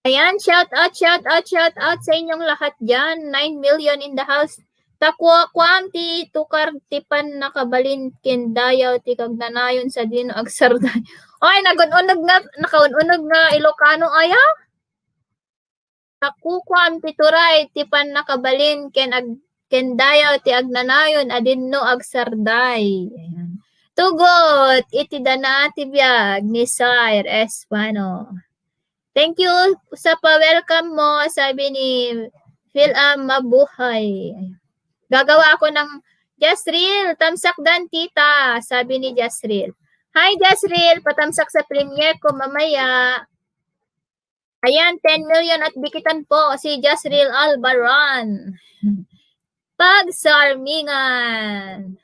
Ayan, shout out, shout out, shout out sa inyong lahat dyan. 9 million in the house. Takwa ti tukar tipan nakabalin kindayaw ti kagnanayon sa dino agsarday. Oy, nakanunog nga Ilocano aya. Takukwam ti turay tipan nakabalin kendayaw ti agnanayon adinno agsarday. Ayan. Tugot iti dana ti biag ni Sir Espano. Thank you sa pa-welcome mo, sabi ni Philam Mabuhay. Gagawa ako ng Jasril, tamsak dan tita, sabi ni Jasril. Hi Jasril, patamsak sa premiere ko mamaya. Ayan, 10 million at bikitan po si Jasril Albaran. Pagsarmingan.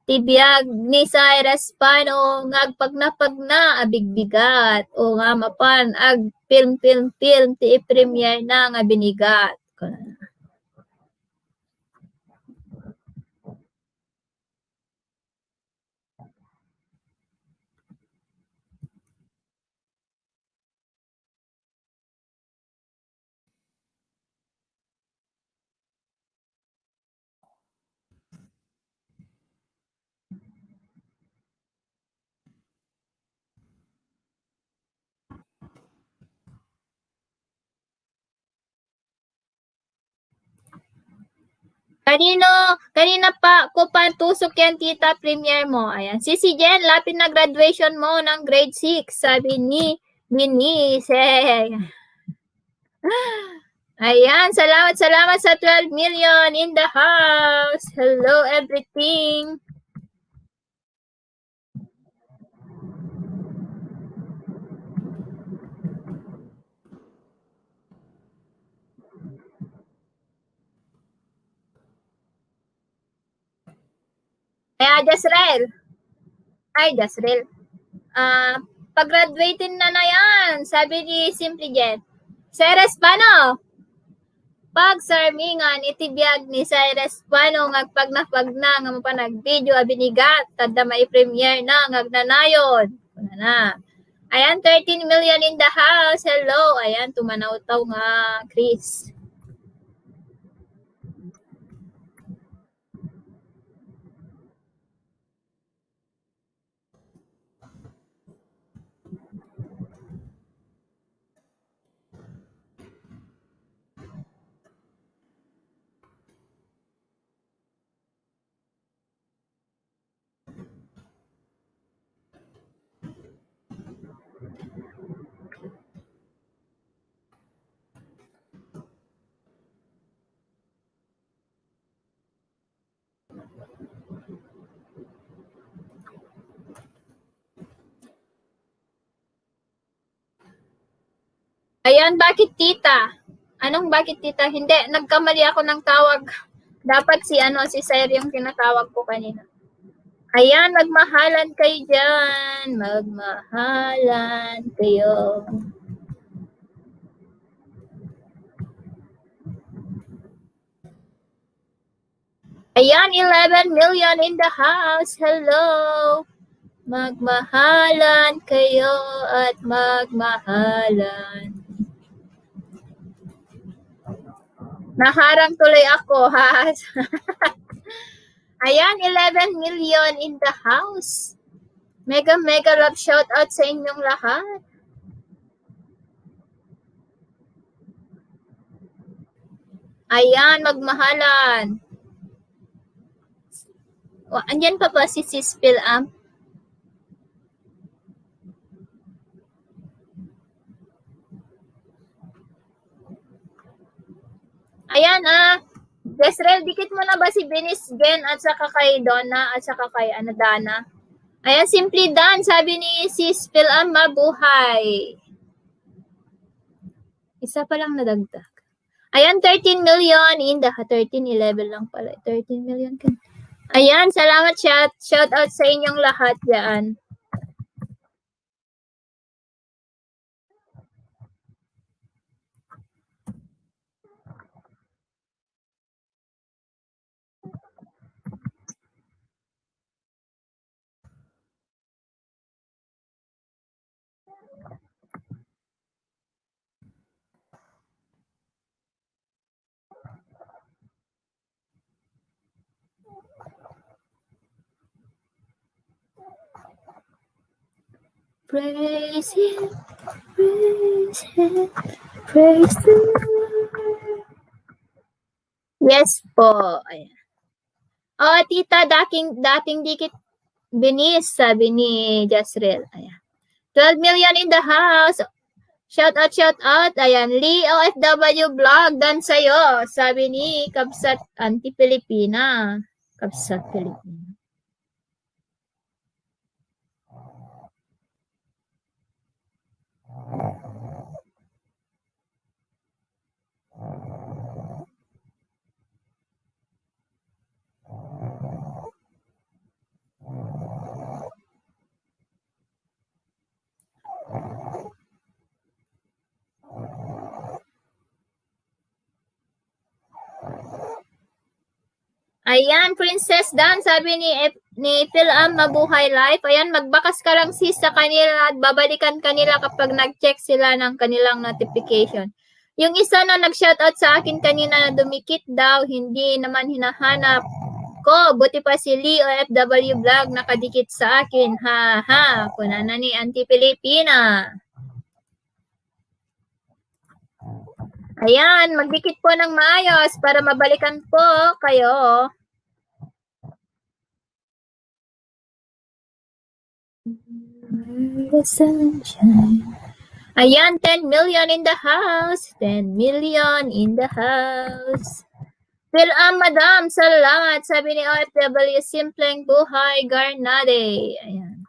Tibiyag ni Cyrus Pano ngagpagnapagna abigbigat o nga mapan ag film ti premiere na nga binigat. Kanina pa ko pantusok yan tita premiere mo. Ayan. Si Jen, lapit na graduation mo ng grade 6, sabi ni Binise. Ayan, salamat sa 12 million in the house. Hello everything. Kaya Jasrel. Ay, Jasrel. Pag-graduating na yan, sabi ni Simply Jen. Cyrus Pano? Pagsarmingan itibiyag ni Cyrus Pano ngagpagnapagna nga mapanag-video abinigat tadda may premiere na ngagnanayon. Kuna na. Ayan, 13 million in the house. Hello. Ayan, tumanaw-taw nga, Chris. Ayan, bakit tita? Anong bakit tita? Hindi, nagkamali ako ng tawag. Dapat si Sir yung tinatawag ko kanina. Ayan, magmahalan kayo dyan. Magmahalan kayo. Ayan, 11 million in the house. Hello. Magmahalan kayo at magmahalan. Naharang tuloy ako, ha? Ayan, 11 million in the house. Mega love shout out sa inyong lahat. Ayan, magmahalan. O, andyan pa ba si Sis Pilam? Ayan, Desrel, dikit mo na ba si Benis Gen at saka kay Donna at saka kay Dana? Ayan, simply done. Sabi ni Sis Pilam, mabuhay. Isa pa lang nadagdag. Ayan, 13 million in the 13-11 lang pala. 13 million ka. Ayan, salamat chat. Shout out sa inyong lahat diyan. Praise Him, praise Him, praise the Lord. Yes po. Ayan. Oh, tita, dating dikit binis, sabi ni Jasrel. Ayan. 12 million in the house. Shout out. Ayan, Lee OFW vlog, dan sa'yo. Sabi ni Kabsat Anti-Pilipina. Kabsat Pilipina. Ayan, Princess Dan, sabi ni Philam, mabuhay life. Ayan, magbakas ka lang sis sa kanila at babalikan kanila kapag nag-check sila ng kanilang notification. Yung isa na nag-shoutout sa akin kanina na dumikit daw, hindi naman hinahanap ko. Buti pa si Lee OFW vlog nakadikit sa akin. Ha ha, kuna na ni Anti-Pilipina. Ayan, magdikit po ng maayos para mabalikan po kayo. The sunshine. Ayan, 10 million in the house. 10 million in the house. Madam, salamat. Sabi ni OFW, simpleng buhay, Garnade. Ayan.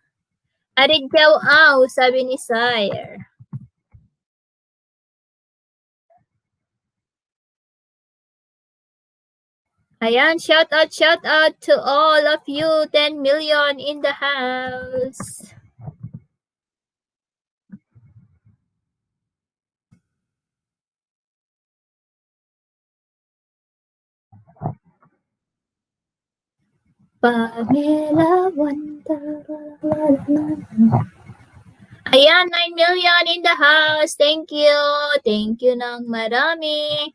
Aridjaw aw, sabi ni Sire. Ayan, shout out to all of you. 10 million in the house. Pamela Wanda. Ayan, 9 million in the house. Thank you. Thank you ng marami.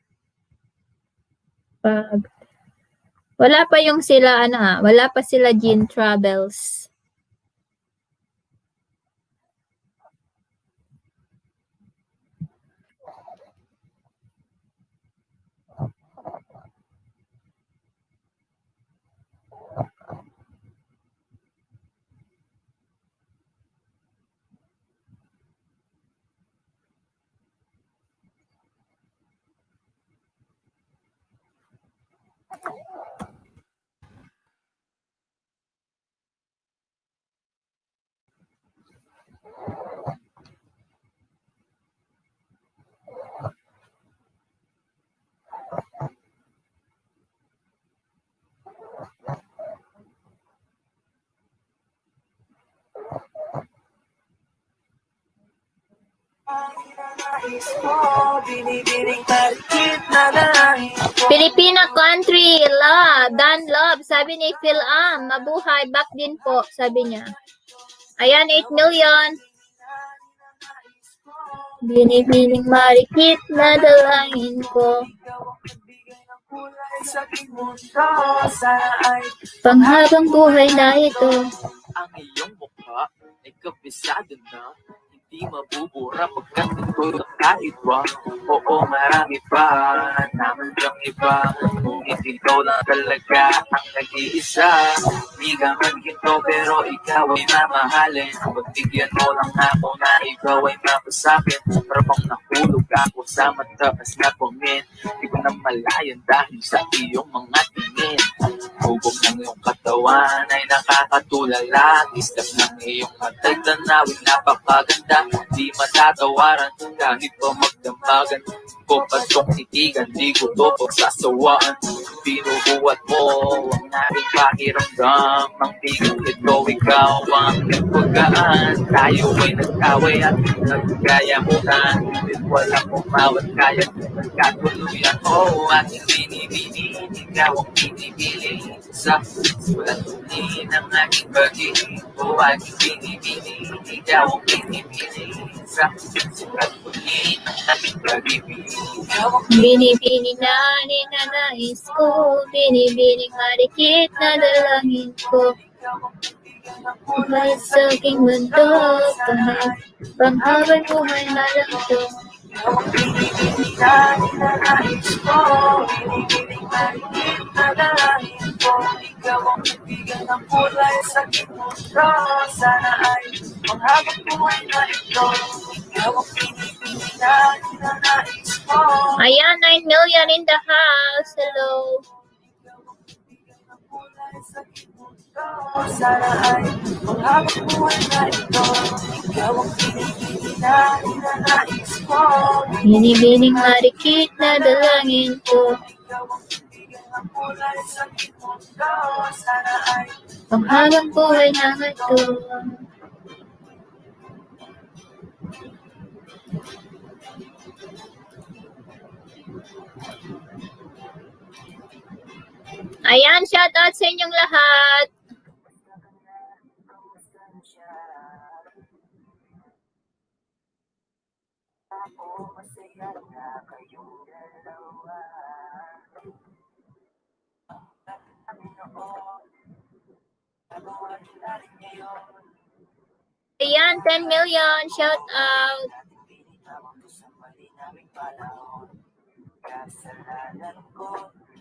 Wala pa yung sila, wala pa sila Jean Travels. Filipina country, love, Dan love, sabi ni Phil mabuhay, back din po, sabi niya. Ayan, 8 million. Binibining marikit na dalangin ko. Panghabang buhay na ito. Ang iyong mukha ay kabisado na. Hindi mabubura pagkat ito'y kakaiba. Oo, marami pa naman siyang iba. Ngunit ikaw lang talaga ang nag-iisa. Di ka man ginto pero ikaw ay mamahalin. Pagbigyan mo lang ako na ikaw ay mapasakit. Parang nahulog ako sa mataas na pangin. Di ko na malayan dahil sa iyong mga tingin. Hubog ng iyong katawan ay nakakatulala. Islap ng iyong matay tanawin napakaganda. Di matatawaran kahit pa magdamagan ko pa itong titigan. Di ko to pagsasawaan. Binubuhat mo ang aking pakiramdam. Ang tingin ito ikaw ang nagpagaan. Tayo ay nagkaway at nagkayamutan. Ngunit walang umawat kaya nagkatuluyan. Oh, ating binibini, ikaw ang pinipili. Sa sulat ni ng aking pag-ibig. Oh, aking binibini, ikaw ang pinipili. Sa sulat ni ng aking pag-ibig. Binibini na ninanais ko. Binibining marikit na dalangin ko. Buhay sa aking mundo. Kahit panghabang buhay na lang ito. Binibini na ninanais ko. Binibining marikit na dalangin ko. Ikaw ang bibigyan ng kulay sa aking mundo. Sana ay panghabang buhay na ito. Ikaw ang binibini na ninanais ko. Ayan, 9 million in the house. Hello. Sana ay panghabang buhay na ito. Ikaw ang binibini na ninanais ko. Binibining marikit na dalangin ko. Ikaw ang bibigyan ng kulay sa aking mundo. Sana ay Panghabang buhay na ito. Ayan, shout out sa inyong lahat. Ayan, 10 million, shout out. kasalanan ko.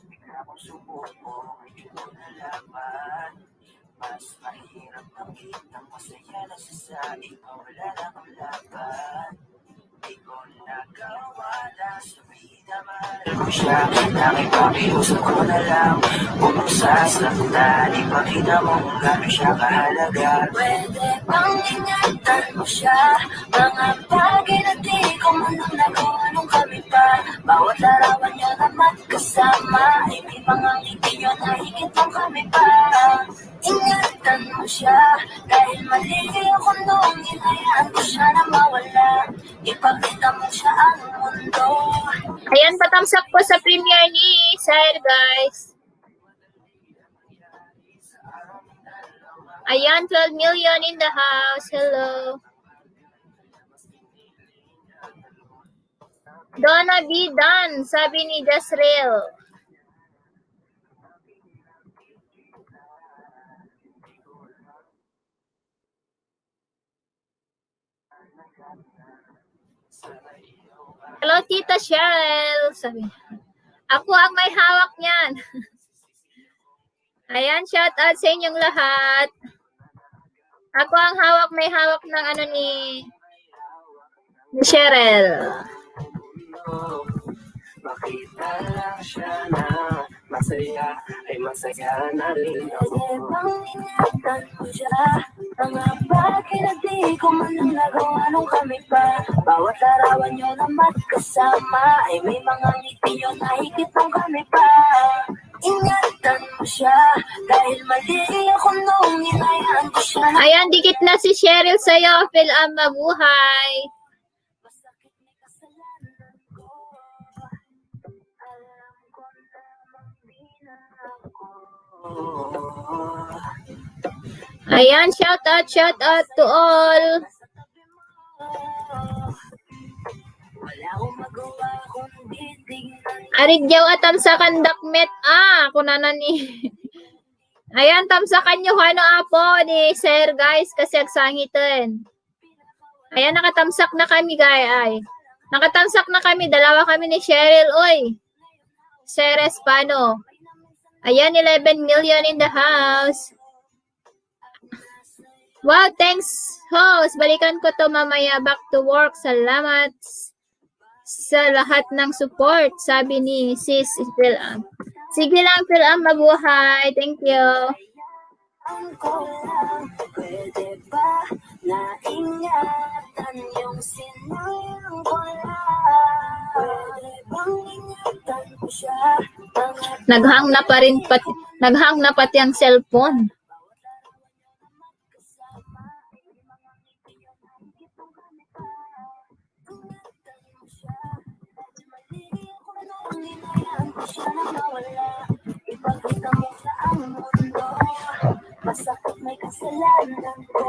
Bigla kong subuko, hindi ko nalaman. Mas mahirap makitang masaya na siya sa ikaw, wala lang ang laban. Di ko nagawa na sabihin na mahal ko siya. Nakipakiusap ko na lang, kung sasaktan, ipakita mo kung gano'n siya kahalaga. Pwede bang ingatan mo siya, mga bagay na di ko man ang nagawa nung kami pa. Bawat larawan niya na magkasama, ay may mga ngiti yun na higit nung kami pa. Ingatan mo siya, dahil mali ako nung hinayaan ko siya na mawala. Ipakita mo siya ang mundo. Ayan, patamsak po sa premiere ni Sir, guys. Ayan, 12 million in the house. Hello. Donna B. Done, sabi ni Jasrel. Hello, Tita Cheryl. Sabi niya. Ako ang may hawak niyan. Ayan, shout out sa inyong lahat. Ako ang may hawak ng ano ni Cheryl. Makita lang siya na masaya, ay masaya na rin ako. Pwede bang ingatan mo siya, mga bagay na di ko man lang nagawa nung kami pa. Bawat larawan nyo na magkasama, ay may mga ngiti yun na higit nung kami pa. Ingatan mo siya, dahil mali ako nung hinayaan ko siya. Ayan, dikit na si Cheryl sa'yo. Phil, mabuhay. Ayan, shout out to all. Wala akong magawa kundi tingnan. Aridyaw atam sa kandakmet. Kunanan ni. Ayan, tamsakan nyo ano apo ni Sir guys kasi agsangitin. Ayan, nakatamsak na kami guys. Ay. Nakatamsak na kami. Dalawa kami ni Cheryl. Oy. Sir Espano. Ayan, 11 million in the house. Wow, thanks host. Balikan ko to mamaya back to work. Salamat sa lahat ng support. Sabi ni Sis Philam. Sige lang, Philam. Mabuhay. Thank you. Ang ko lang, pwede ba naingatan yung sinayang ko lang? Pwede bang ingatan ko siya? Naghang na pati ang cellphone. Ipagkita mo sa ang mundo, masakit may kasalanan ko.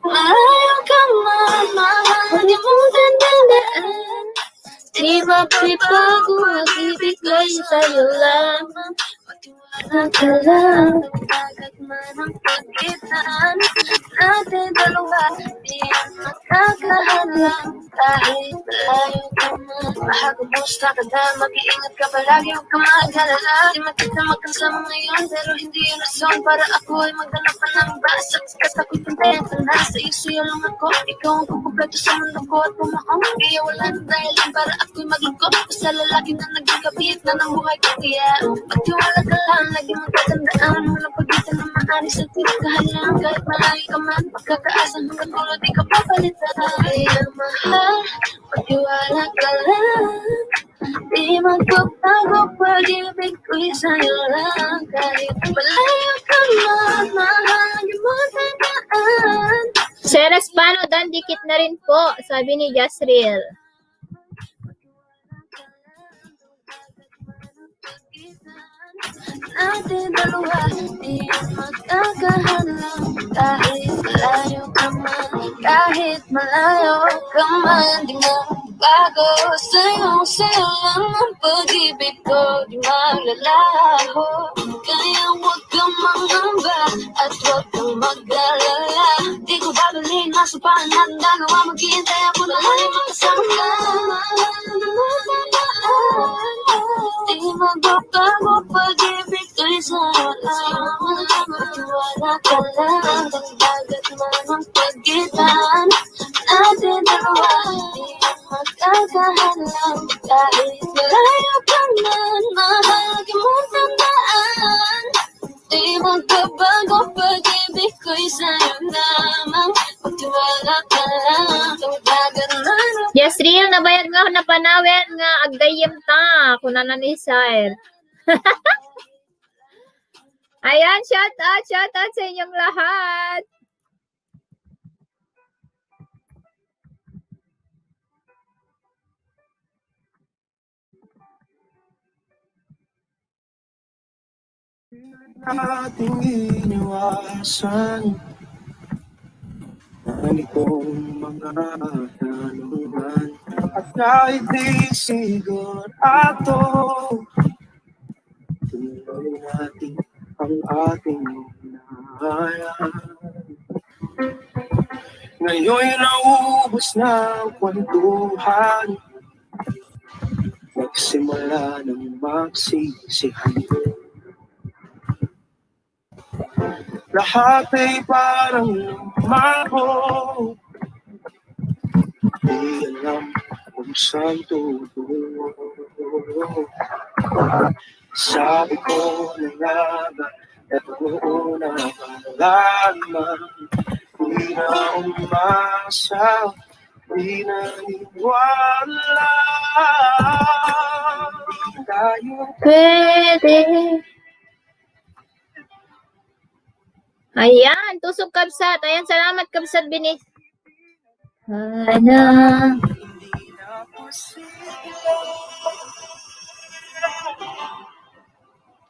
Ayaw ka man, makalimutan tandaan. Di ba pipago mag-ibig ko'y sa'yo lamang. Matiwala ka lang, agad man ang pagitan natin dalawa. Di magkakahalang kahit malayo ka man. Mahagumusta ka na, mag-iingat ka palagi, huwag ka mag-alala. Di makita magkasama ngayon, pero hindi yun rason para ako ay maghanap pa ng basa. Katakot pantayan ka na, sa'yo lang ako. Ikaw ang kumpleto sa mundo ko at pumaong. Kaya wala na dahilan para ako'y maglingkod. Basta lalaki na naging kapit na ng buhay ko. Kaya magtiwala ka lang, lagi magtatandaan. Walang pagitan na maaari sa tinagkahalang. Kahit malayo ka man, pagkakaasang hanggang dulo di ka papalitan. Kaya mahal, magtiwala ka lang. Di magbabago pag-ibig ko'y sa'yo lang. Kahit malayo ka man, mahal mo tandaan. Sir Espano, dan dikit na rin po. Sabi ni Jasriel. Natin dalawa, di magkakahalang. Kahit malayo ka man, kahit malayo ka man, di mo bago. Sa'yo lang ang pag-ibig ko, di maglalaho. Kaya huwag kang mangamba at huwag kang mag-alala. Di ko babalik, masupahan natin dalawa, maghihintay ako na lang yung makasama ka. Di magbabago pag-ibig ko'y sa'yo lang. Magtiwala ka lang, dagat man ang pagitan natin dalawa. Di magkakahalang kahit malayo ka man, mahal mo tandaan. Di magbabago pag-ibig ko'y sa'yo lamang. Magtiwala ka lang, dagat man ang Jasriel, nabayag nga na panawin nga agdayem ta. Kunanan ni Sir. Ayan, shout out sa inyong lahat. Ating iniwasan ang itong mga tanungan. At kahit di sigurado, tuloy natin ang ating nahayan. Ngayon'y naubos na ang kwentuhan, nagsimula ng magsisihan. Lahat ay parang lumaho, di alam kung saan tutungo. Sabi ko na nga ba, Oo na lamang, di na umasa, di na iwala. Tayo Pwede. Ayan, tusok kabsat. Ayan, salamat kabsat binis. Sana. hindi na posible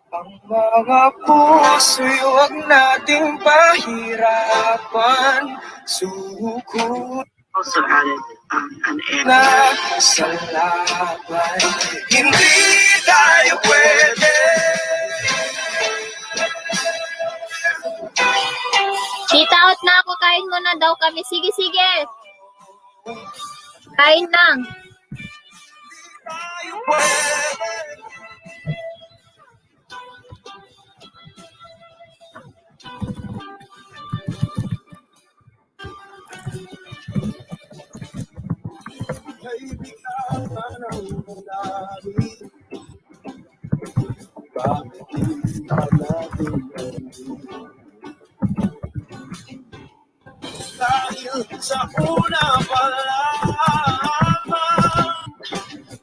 ang mga puso'y huwag nating pahirapan. Sukot Also added an air. na sa laban, hindi tayo pwede. Cheat out na ako. Kain mo na daw kami. Sige, sige. Kain lang. Tayo pwede. Kaibigan ka ng malawi, bakit hindi ka natin dahil sa una pa lamang,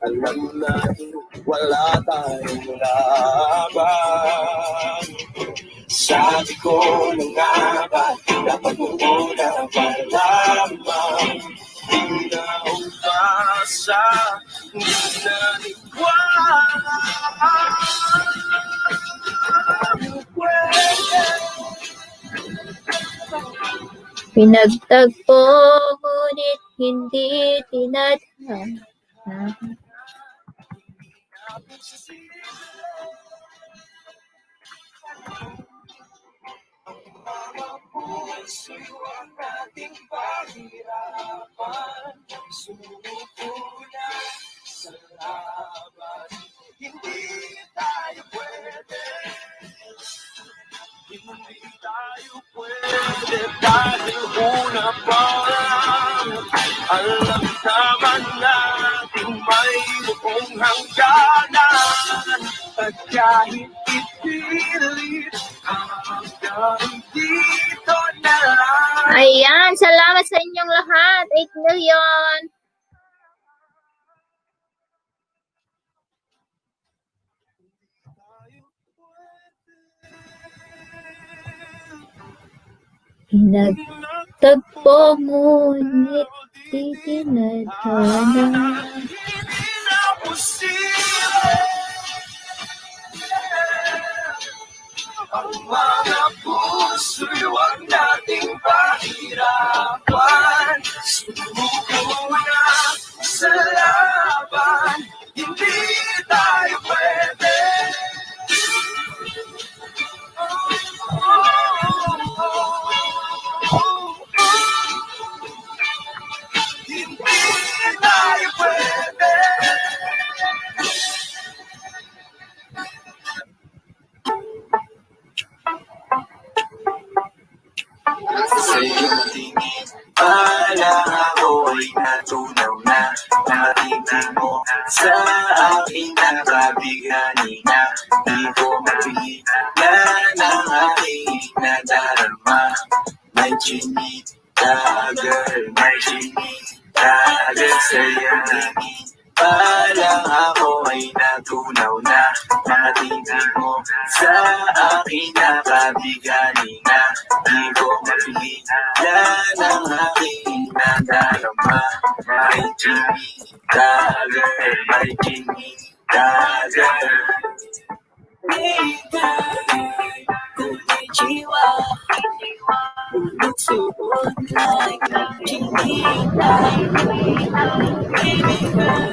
alam natin wala tayong laban. Sabi ko na nga ba, dapat mo na pa lamang. Di na umasa, di na iwala. Pinagtagpo, ngunit hindi tinadhana. Suwag nating pahirapan, sumuko na sa laban. Hindi tayo pwede, hindi tayo pwede dahil una pa lang. Alam naman natin mayroong hangganan, at kahit ipilit hanggang dito na lang. Ayan, salamat sa inyong lahat. 8 million. Pinagtagpo, ngunit di tinadhana. Hindi na posible ang mga puso'y huwag nating pahirapan. Sumuko na sa laban, hindi tayo pwede. Hindi tayo pwede. Sa iyong tingin, parang ako ay natunaw na. Nakatingin mo sa aking nakabighani na. Di ko mapigilan ang aking nadarama. May chinita, girl, may chinita, girl. Sa iyong tingin, parang ako ay natunaw na. Nakatingin mo sa aking nakabighani na. Di ko mapigilan ang aking nadarama. May chinita, girl, may chinita, girl. Konnichiwa, suot like chinita. Baby girl,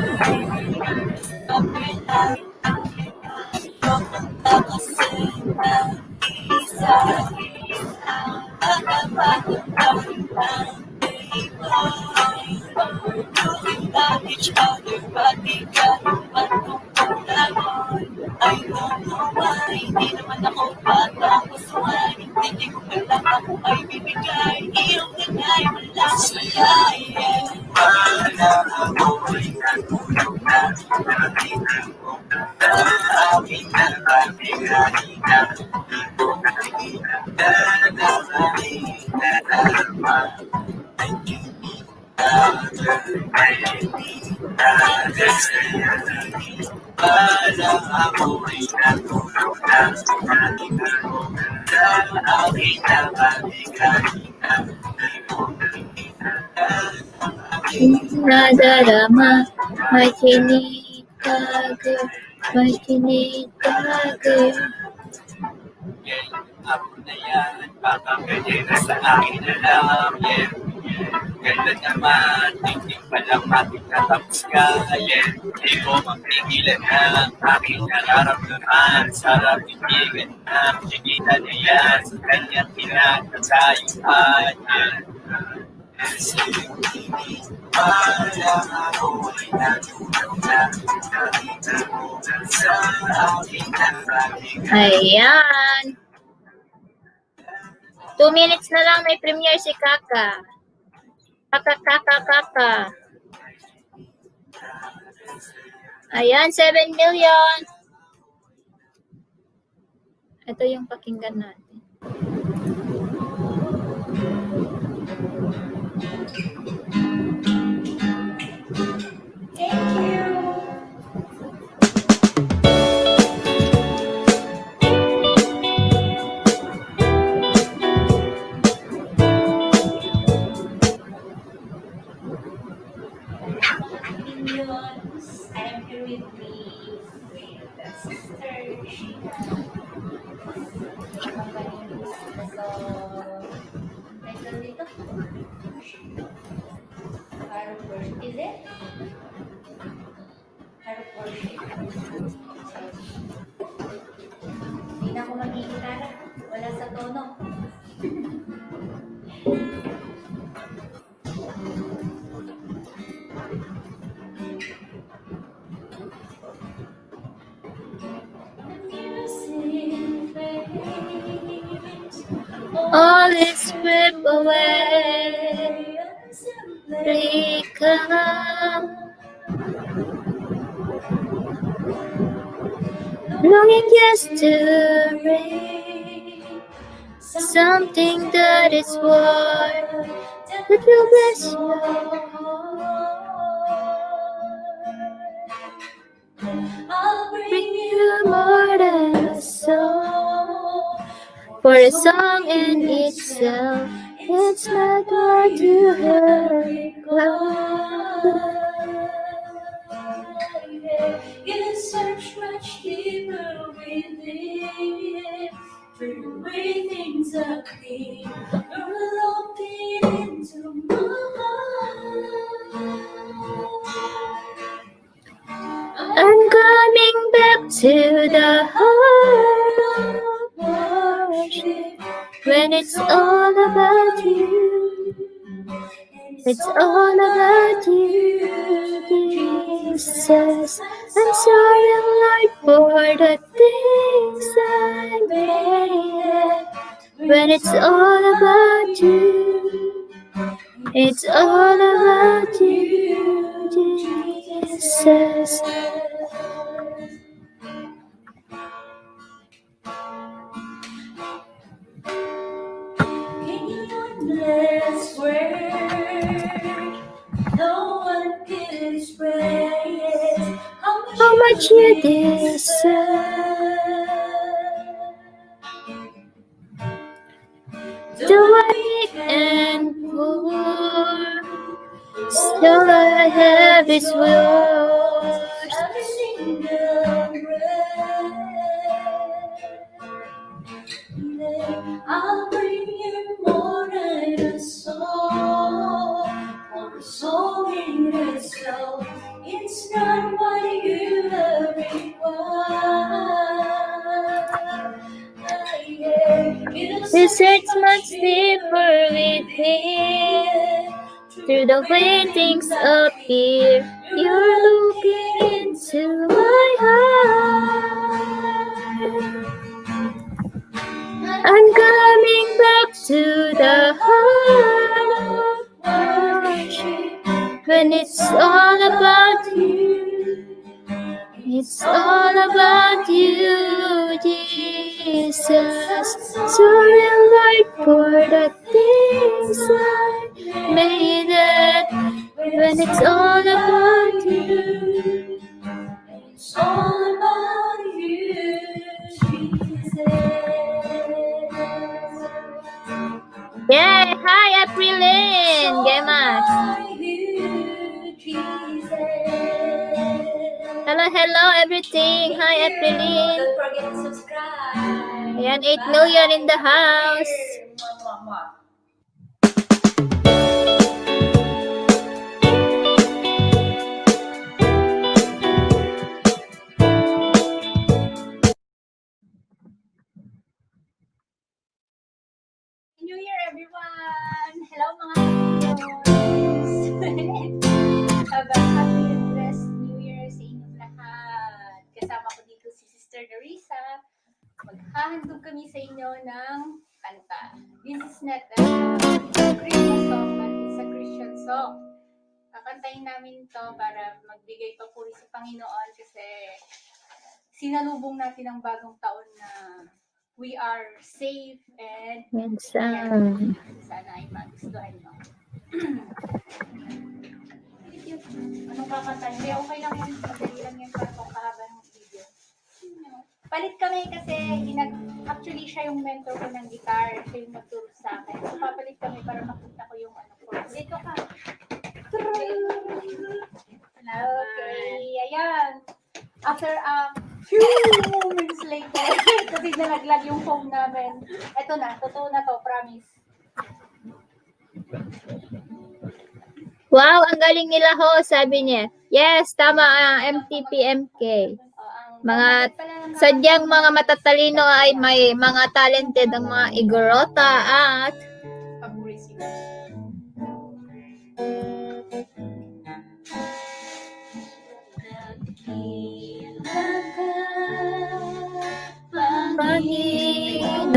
I don't know why, hindi naman ako bata. Gusto nga, hindi ko kailan ako ay bibigay. Iyong nagay, wala sa'yo. Wala ako ay natulog na. Nakatingin mo na aking nakabighani na. Di ko Nadarama, makinig tayo, makinig tayo. Ako na yan, baka pwede na sa akin alam, yeah. Ganda naman, hindi pa lang matapos ka, yeah. Di ko mapigilan ang aking nararamdaman. Sarap ibigan na, chikita na yan, sa kanyang pinagkasayuhan, yeah. Ayan. 2 minutes na lang may premiere si Kaka. Kaka. Ayan, 7 million. Ito yung pakinggan natin. I am here with the sister. Title dito? Harap worship. Is it? Harap worship. Hindi na ako magigitara. Wala sa tono. All is stripped away. Come. Longing just to bring something that is warm, that will bless you. I'll Bring you more than a song. For a song in itself, it's not hard to hurry. You search much deeper within, through the way things appear. You're looking into my heart. I'm coming back to the heart of worship when it's all about you. It's all about you, Jesus. I'm sorry, Lord, for the things I made. When it's all about you, it's all about you, Jesus. In your endless word, no one can express How much you deserve. The weak and poor, still I have His words. every single breath. I'll bring you more than a song, or a song in itself. It's not what you require. This hurts much deeper within. Through the way things appear, you're looking into my heart. I'm coming back to the heart of worship when it's all about you. It's all about you, Jesus. Sorry, hello, everything. Hi, Aprilin. Don't forget to subscribe. Ayan, 8 million in the house. Mwah, mwah, mwah. New Year, everyone! Hello, mga Filipinos! Have a happy and blessed New Year sa inyong lahat. Kasama ko dito si Sister Nerissa. Maghahandog kami sa inyo ng kanta. This is not a Christian song, but it's a Christian song. Kakantahin namin to para magbigay papuri sa Panginoon kasi sinalubong natin ang bagong taon na we are safe and Minsan. sana ay magustuhan nyo. Anong kakantahin? Hindi, okay lang yan. Madali lang yan para kung kahaba ng video. Palit kami kasi actually siya yung mentor ko ng guitar. Siya yung nagturo sa akin. So papalit kami para makita ko yung chords. Dito ka. Okay, ayan. After few moments later, kasi nalaglag yung phone namin. Eto na, totoo na to, promise. Wow, ang galing nila ho, sabi niya. Yes, tama, MTPMK. Mga sadyang mga matatalino ay may mga talented ang mga Igorota at Paborisimo.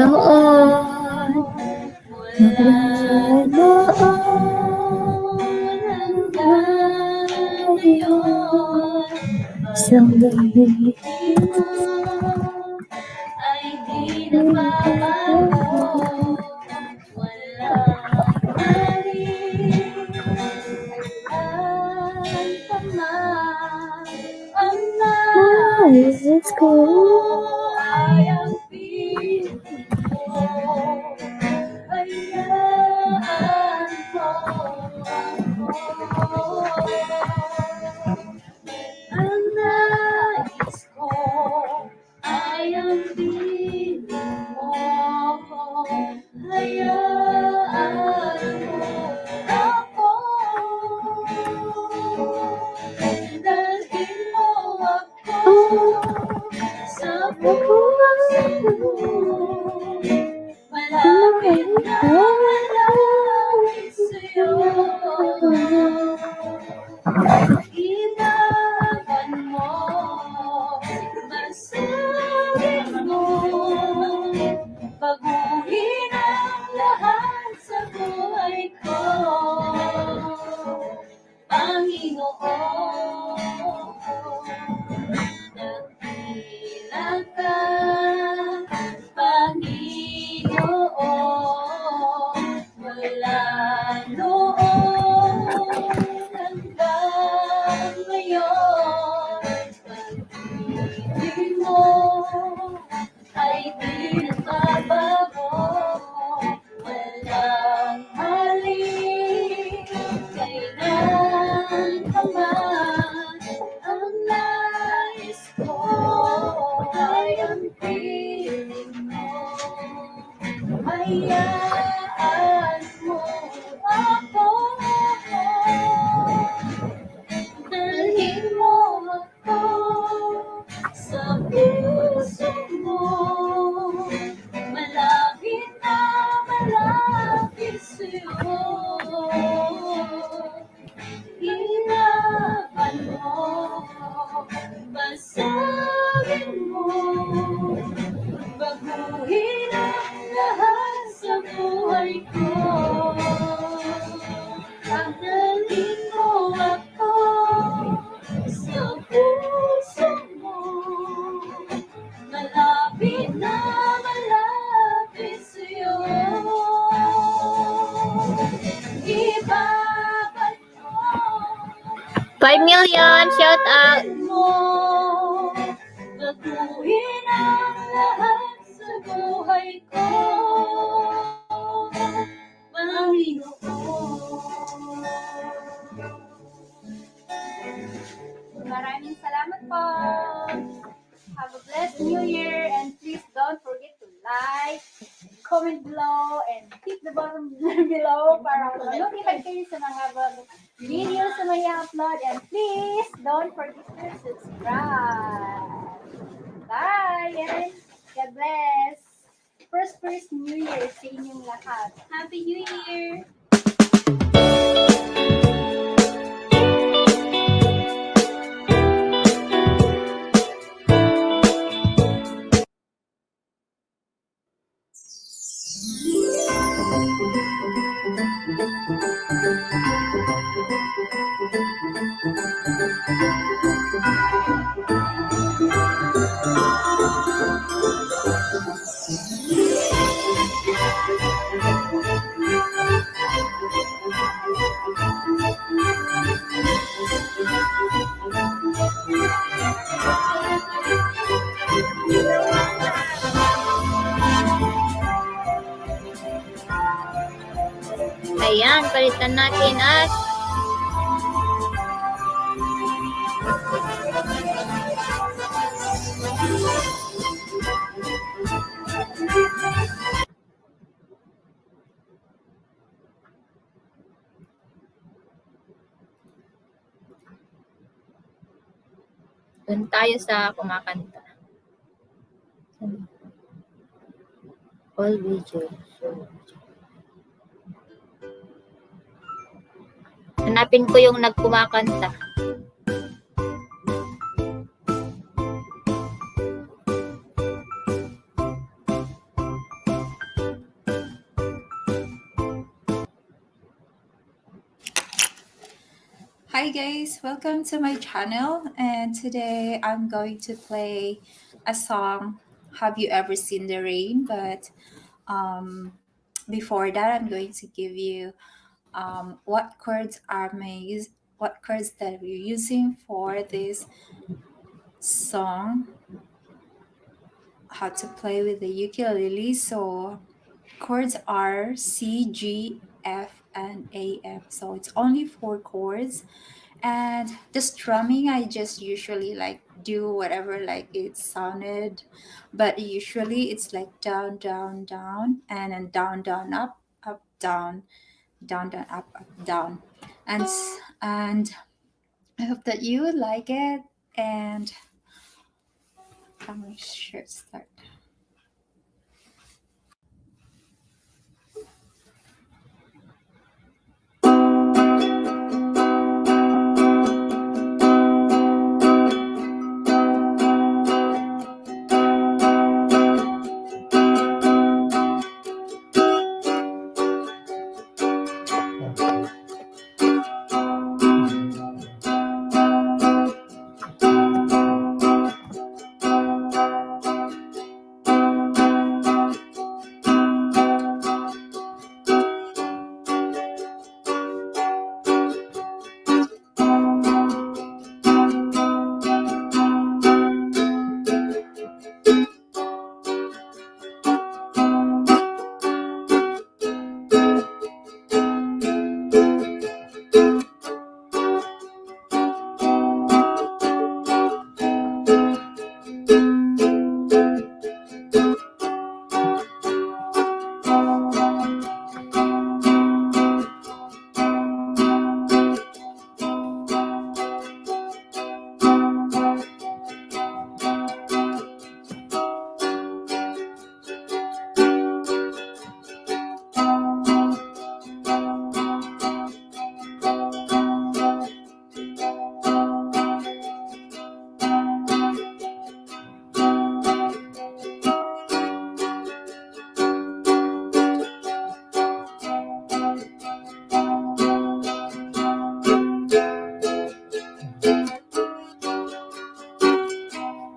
Panginoon. Mula noon hanggang ngayon, isang gabi ay di nababago. Walang maling kailan pa man ang nais ko ay ang piling mo. Hayaan mo ako. Ang nais ko ay ang piling mo. Hayaan mo ako. Dalhin mo ako sa puso mo. Malapit na malapit sa'yo. Inaban mo, masagin mo, baguhin ang lahat sa buhay ko. Panginoon, dakila ka, Panginoon, mula noon hanggang ngayon. Pag-ibig mo ay di nagbabago. Walang maling kailan pa man. Ang nais ko ay ang piling mo. Hayaan mo ako. Dalhin mo ako sa puso mo. Malapit na malapit sa'yo. Inaban mo, basagin mo, baguhin ang lahat sa buhay ko. Pagdalhin mo ako sa puso mo. Malapit na malapit sa'yo. Ibabad mo 5 million, shout out. mo. Baguhin ang lahat sa buhay ko. Panginoon, Maraming salamat po. Have a blessed New Year, and please don't forget to like, comment below, and hit the button below para ma-notify kayo sa mga bagong videos na may upload. And please don't forget to subscribe. Bye! And God bless! Prosperous New Year sa inyong lahat. Happy New Year! Ayan, palitan natin at doon tayo sa kumakanta. All videos. Hanapin ko yung nagkumakanta. Hi guys, welcome to my channel, and today I'm going to play a song, Have You Ever Seen the Rain? But before that, I'm going to give you what chords that we're using for this song, how to play with the ukulele. So chords are C, G, F, and A, F. So it's only 4 chords. And the strumming, I just usually like do whatever like it sounded, but usually it's like down, down, down, and then down, down, up, down, down, down, up, down. And I hope that you would like it. And I'm sure start.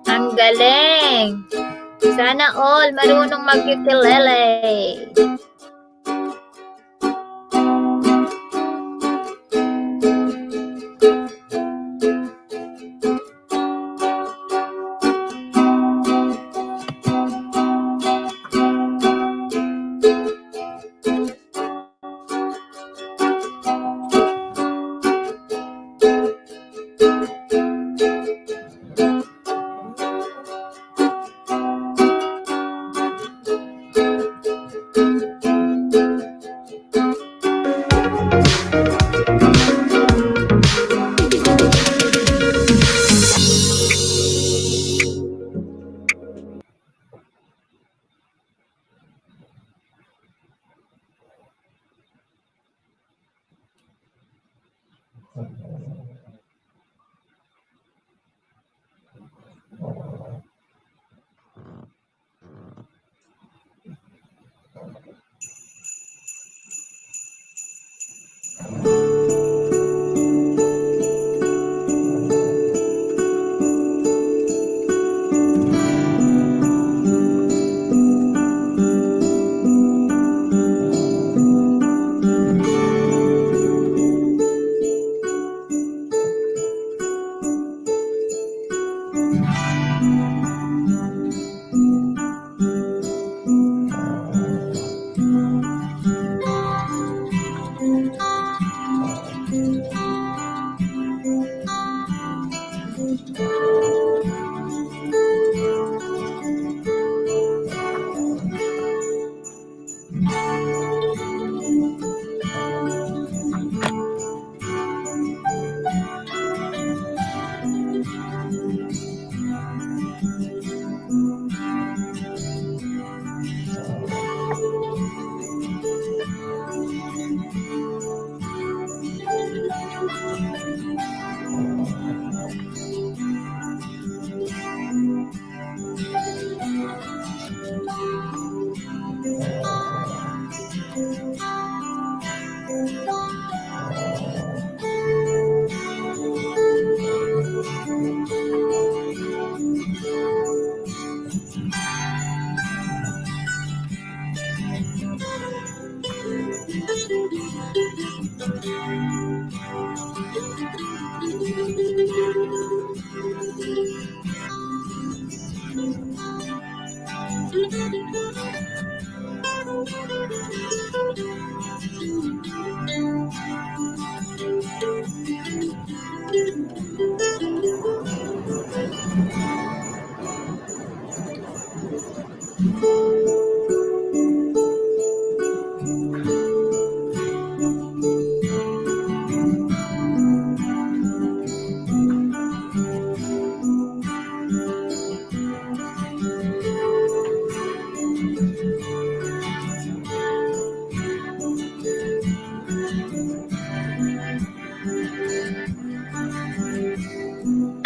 Ang galing! Sana all marunong mag-ukulele.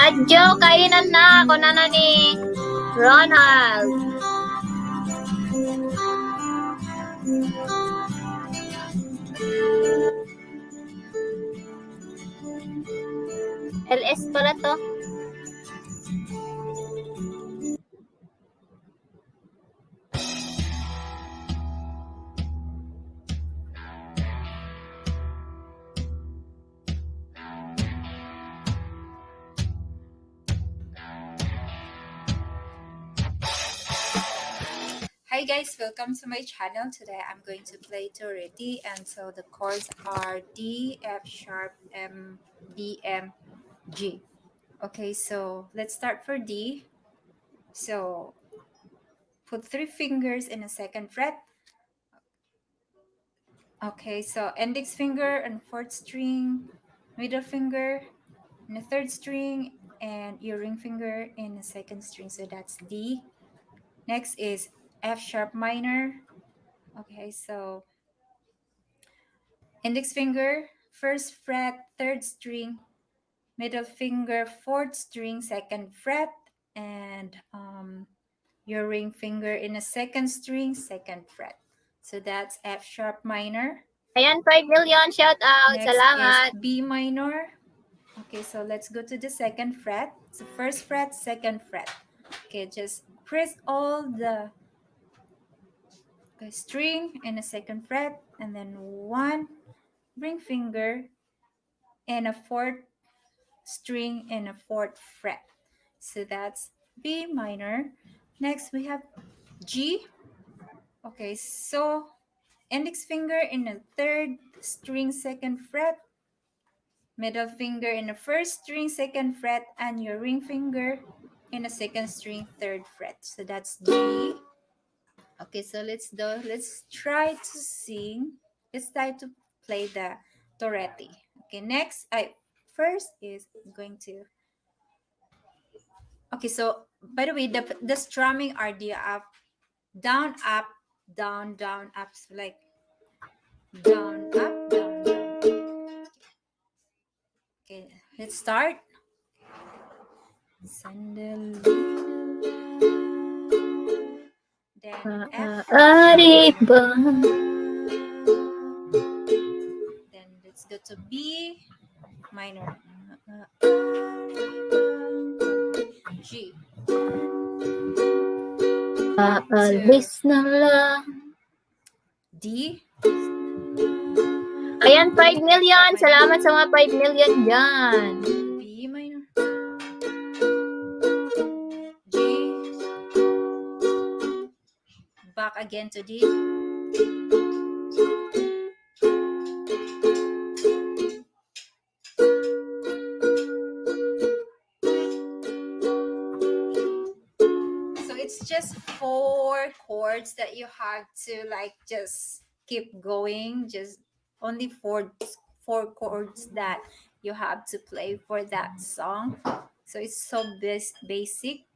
Adjo, kainan na. Kuna na ni Ronald. LS pala to. Hi guys, welcome to my channel. Today I'm going to play Toreti, and so the chords are D, F sharp, M, D, M, G. Okay, so let's start for D. So put 3 fingers in a second fret. Okay, so index finger and 4th string, middle finger in the 3rd string, and your ring finger in the 2nd string. So that's D. Next is F sharp minor. Okay, so index finger, 1st fret, 3rd string, middle finger, 4th string, 2nd fret, and your ring finger in a 2nd string, 2nd fret. So that's F sharp minor. Ayan, 5 million. Shout out. Next Salamat. is B minor. Okay, so let's go to the 2nd fret. So 1st fret, 2nd fret. Okay, just press all the string in a 2nd fret, and then 1 ring finger and a 4th string in a 4th fret. So that's B minor. Next we have G. Okay, so index finger in a 3rd string, 2nd fret, middle finger in the 1st string, 2nd fret, and your ring finger in a 2nd string, 3rd fret. So that's G. Okay, so let's try to sing. Let's try to play the Toreti. Okay, next first is going to. Okay, so by the way, the strumming are the up, down, up, down, down, up, so like down, up, down, down. Okay, let's start. Sandalina. Then F. Arriba. Then let's go to B minor. G. Aalis na lang. D. Ayan, 5 million. Salamat sa mga 5 million dyan. B minor. G. Back again to D. it's just 4 chords that you have to like just keep going. Just only four chords that you have to play for that song. So it's so basic.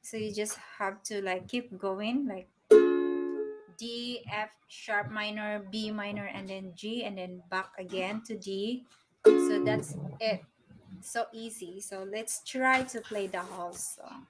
So you just have to like keep going, like D, F sharp minor, B minor, and then G, and then back again to D. So that's it. So easy. So let's try to play the whole song.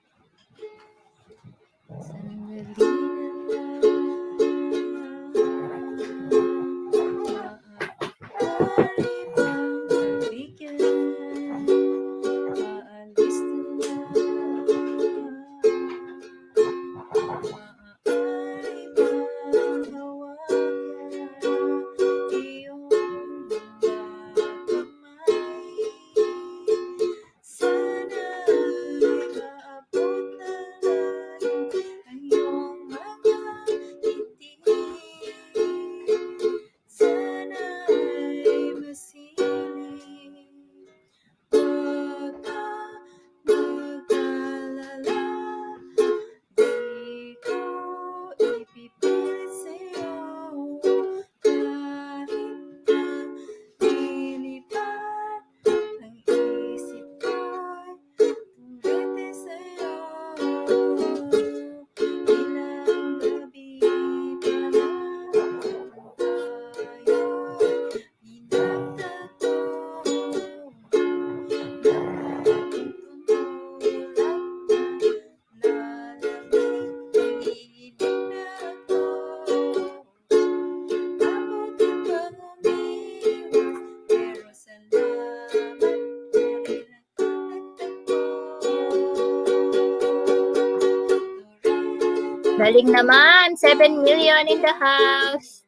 Galing naman. 7 million in the house.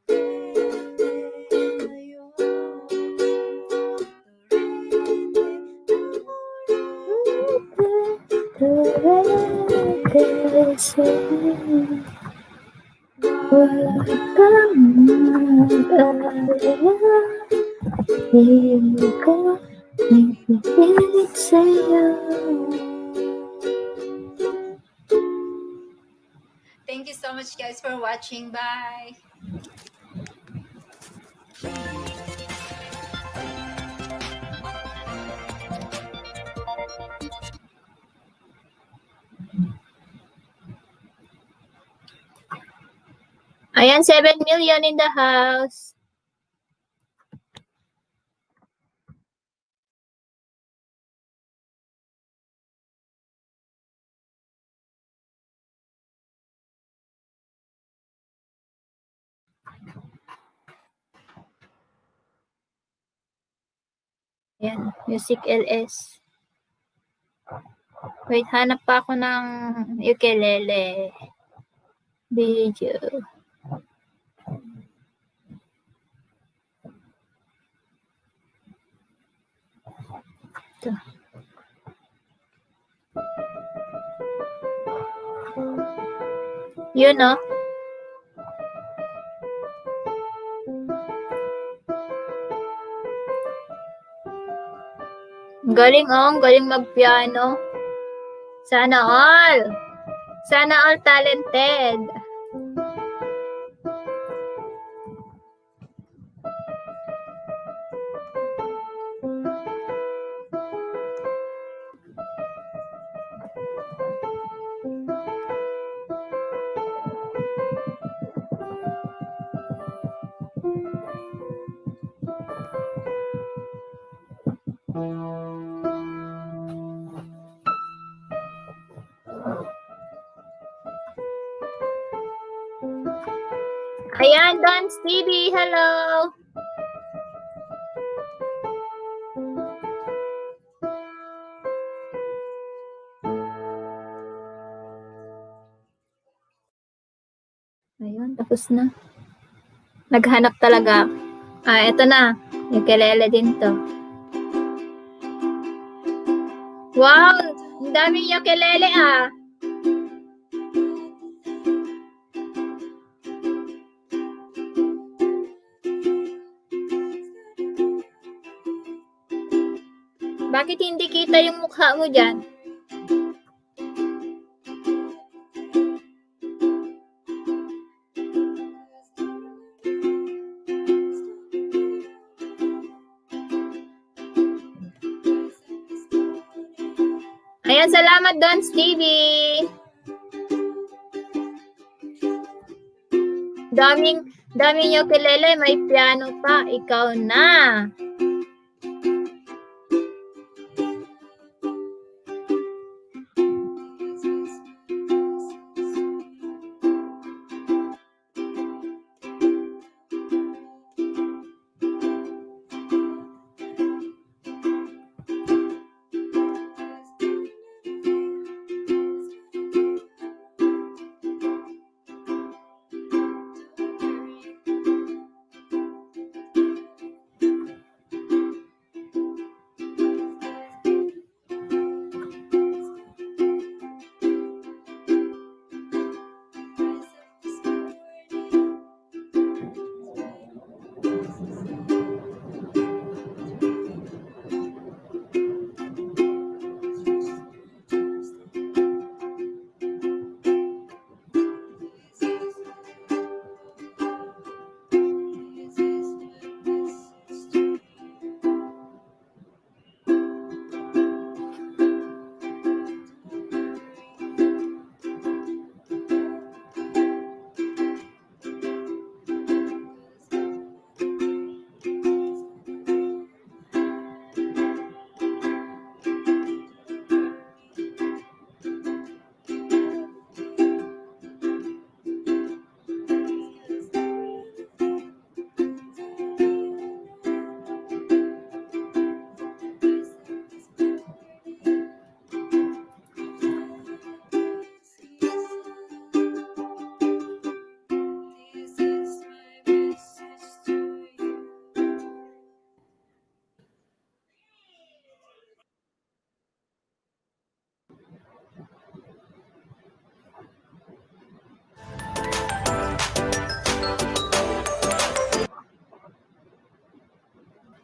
Thank you so much, guys, for watching. Bye. Ayan, 7 million in the house. Ayan, Music LS. Wait, hanap pa ako ng ukulele video. Ito. Yun, no? Galing, oh. Galing mag-piano. Sana all. Sana all talented. Ayan, Don Stevie, hello. Ayun, tapos na. Naghanap talaga. Ito na. Ukulele din to. Wow! Ang daming ukulele, ah. Bakit hindi kita yung mukha mo dyan? Ayan, salamat Don Stevie. Daming ukulele, may piano pa. Ikaw na.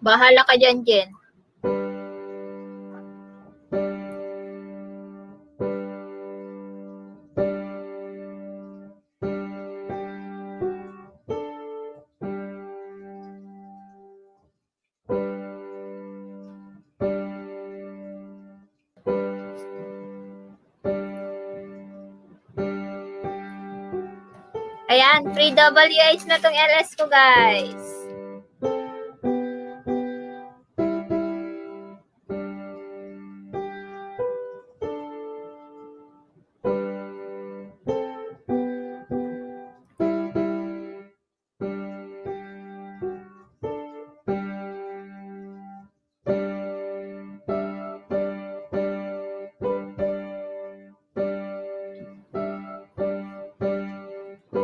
Bahala ka dyan, Jen. Ayan, free WH na tong LS ko, guys.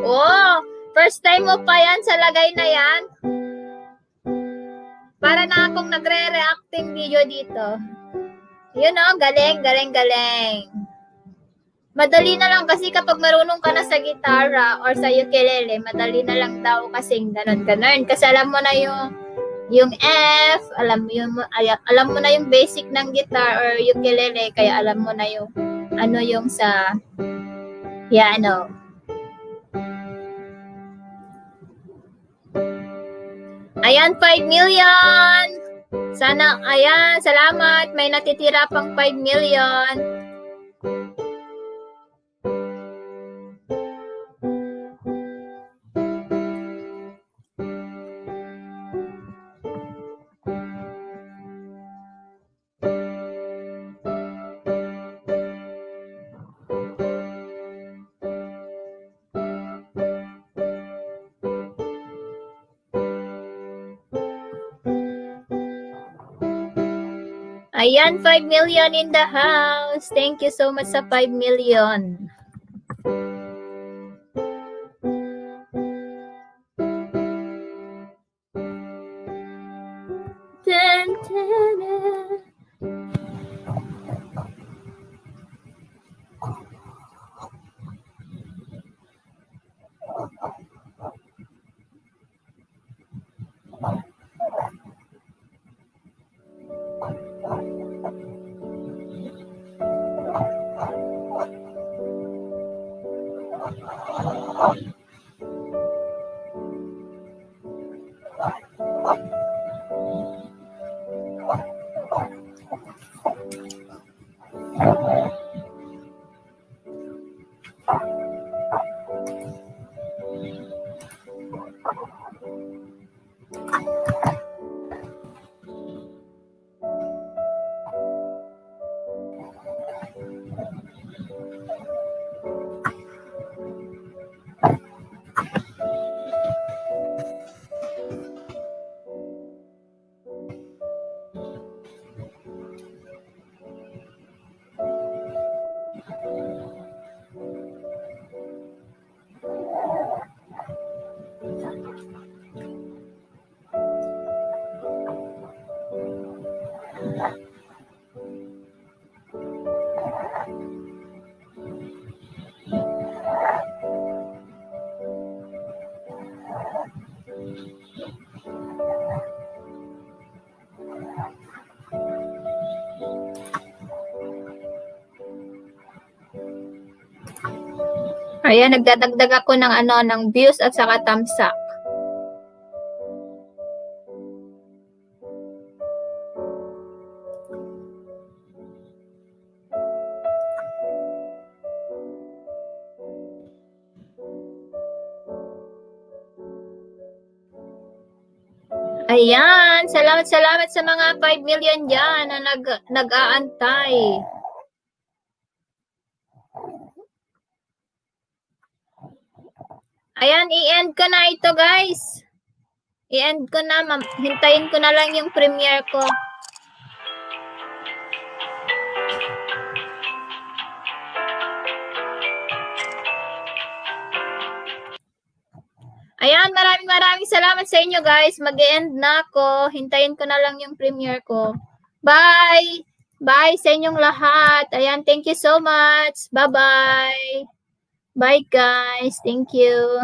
Oh, first time mo pa yan sa lagay na yan? Para na akong nagre-reacting video dito. Yun o, galing. Madali na lang kasi kapag marunong ka na sa gitara or sa ukulele, madali na lang daw kasing ganon. Kasi alam mo na yung F, alam mo na yung basic ng guitar or ukulele, kaya alam mo na yung ano yung sa piano. Ayan, 5 million! Sana, ayan, salamat. May natitira pang 5 million. Ayan, 5 million in the house. Thank you so much sa 5 million. Dun, dun, dun. Ayan, nagdadagdag ako ng ng views at saka thumbs up. Ayan, salamat sa mga 5 million dyan na nag-aantay. Ayan, i-end ko na ito, guys. I-end ko na, hintayin ko na lang yung premiere ko. Ayan, maraming salamat sa inyo, guys. Mag-e-end na ako. Hintayin ko na lang yung premiere ko. Bye! Bye sa inyong lahat. Ayan, thank you so much. Bye-bye. Bye, guys. Thank you.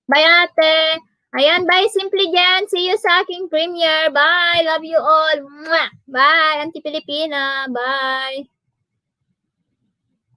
Bye, ate. Ayan, bye, Simply Jen. See you sa aking premiere. Bye. Love you all. Mwah. Bye, Auntie Pilipina. Bye.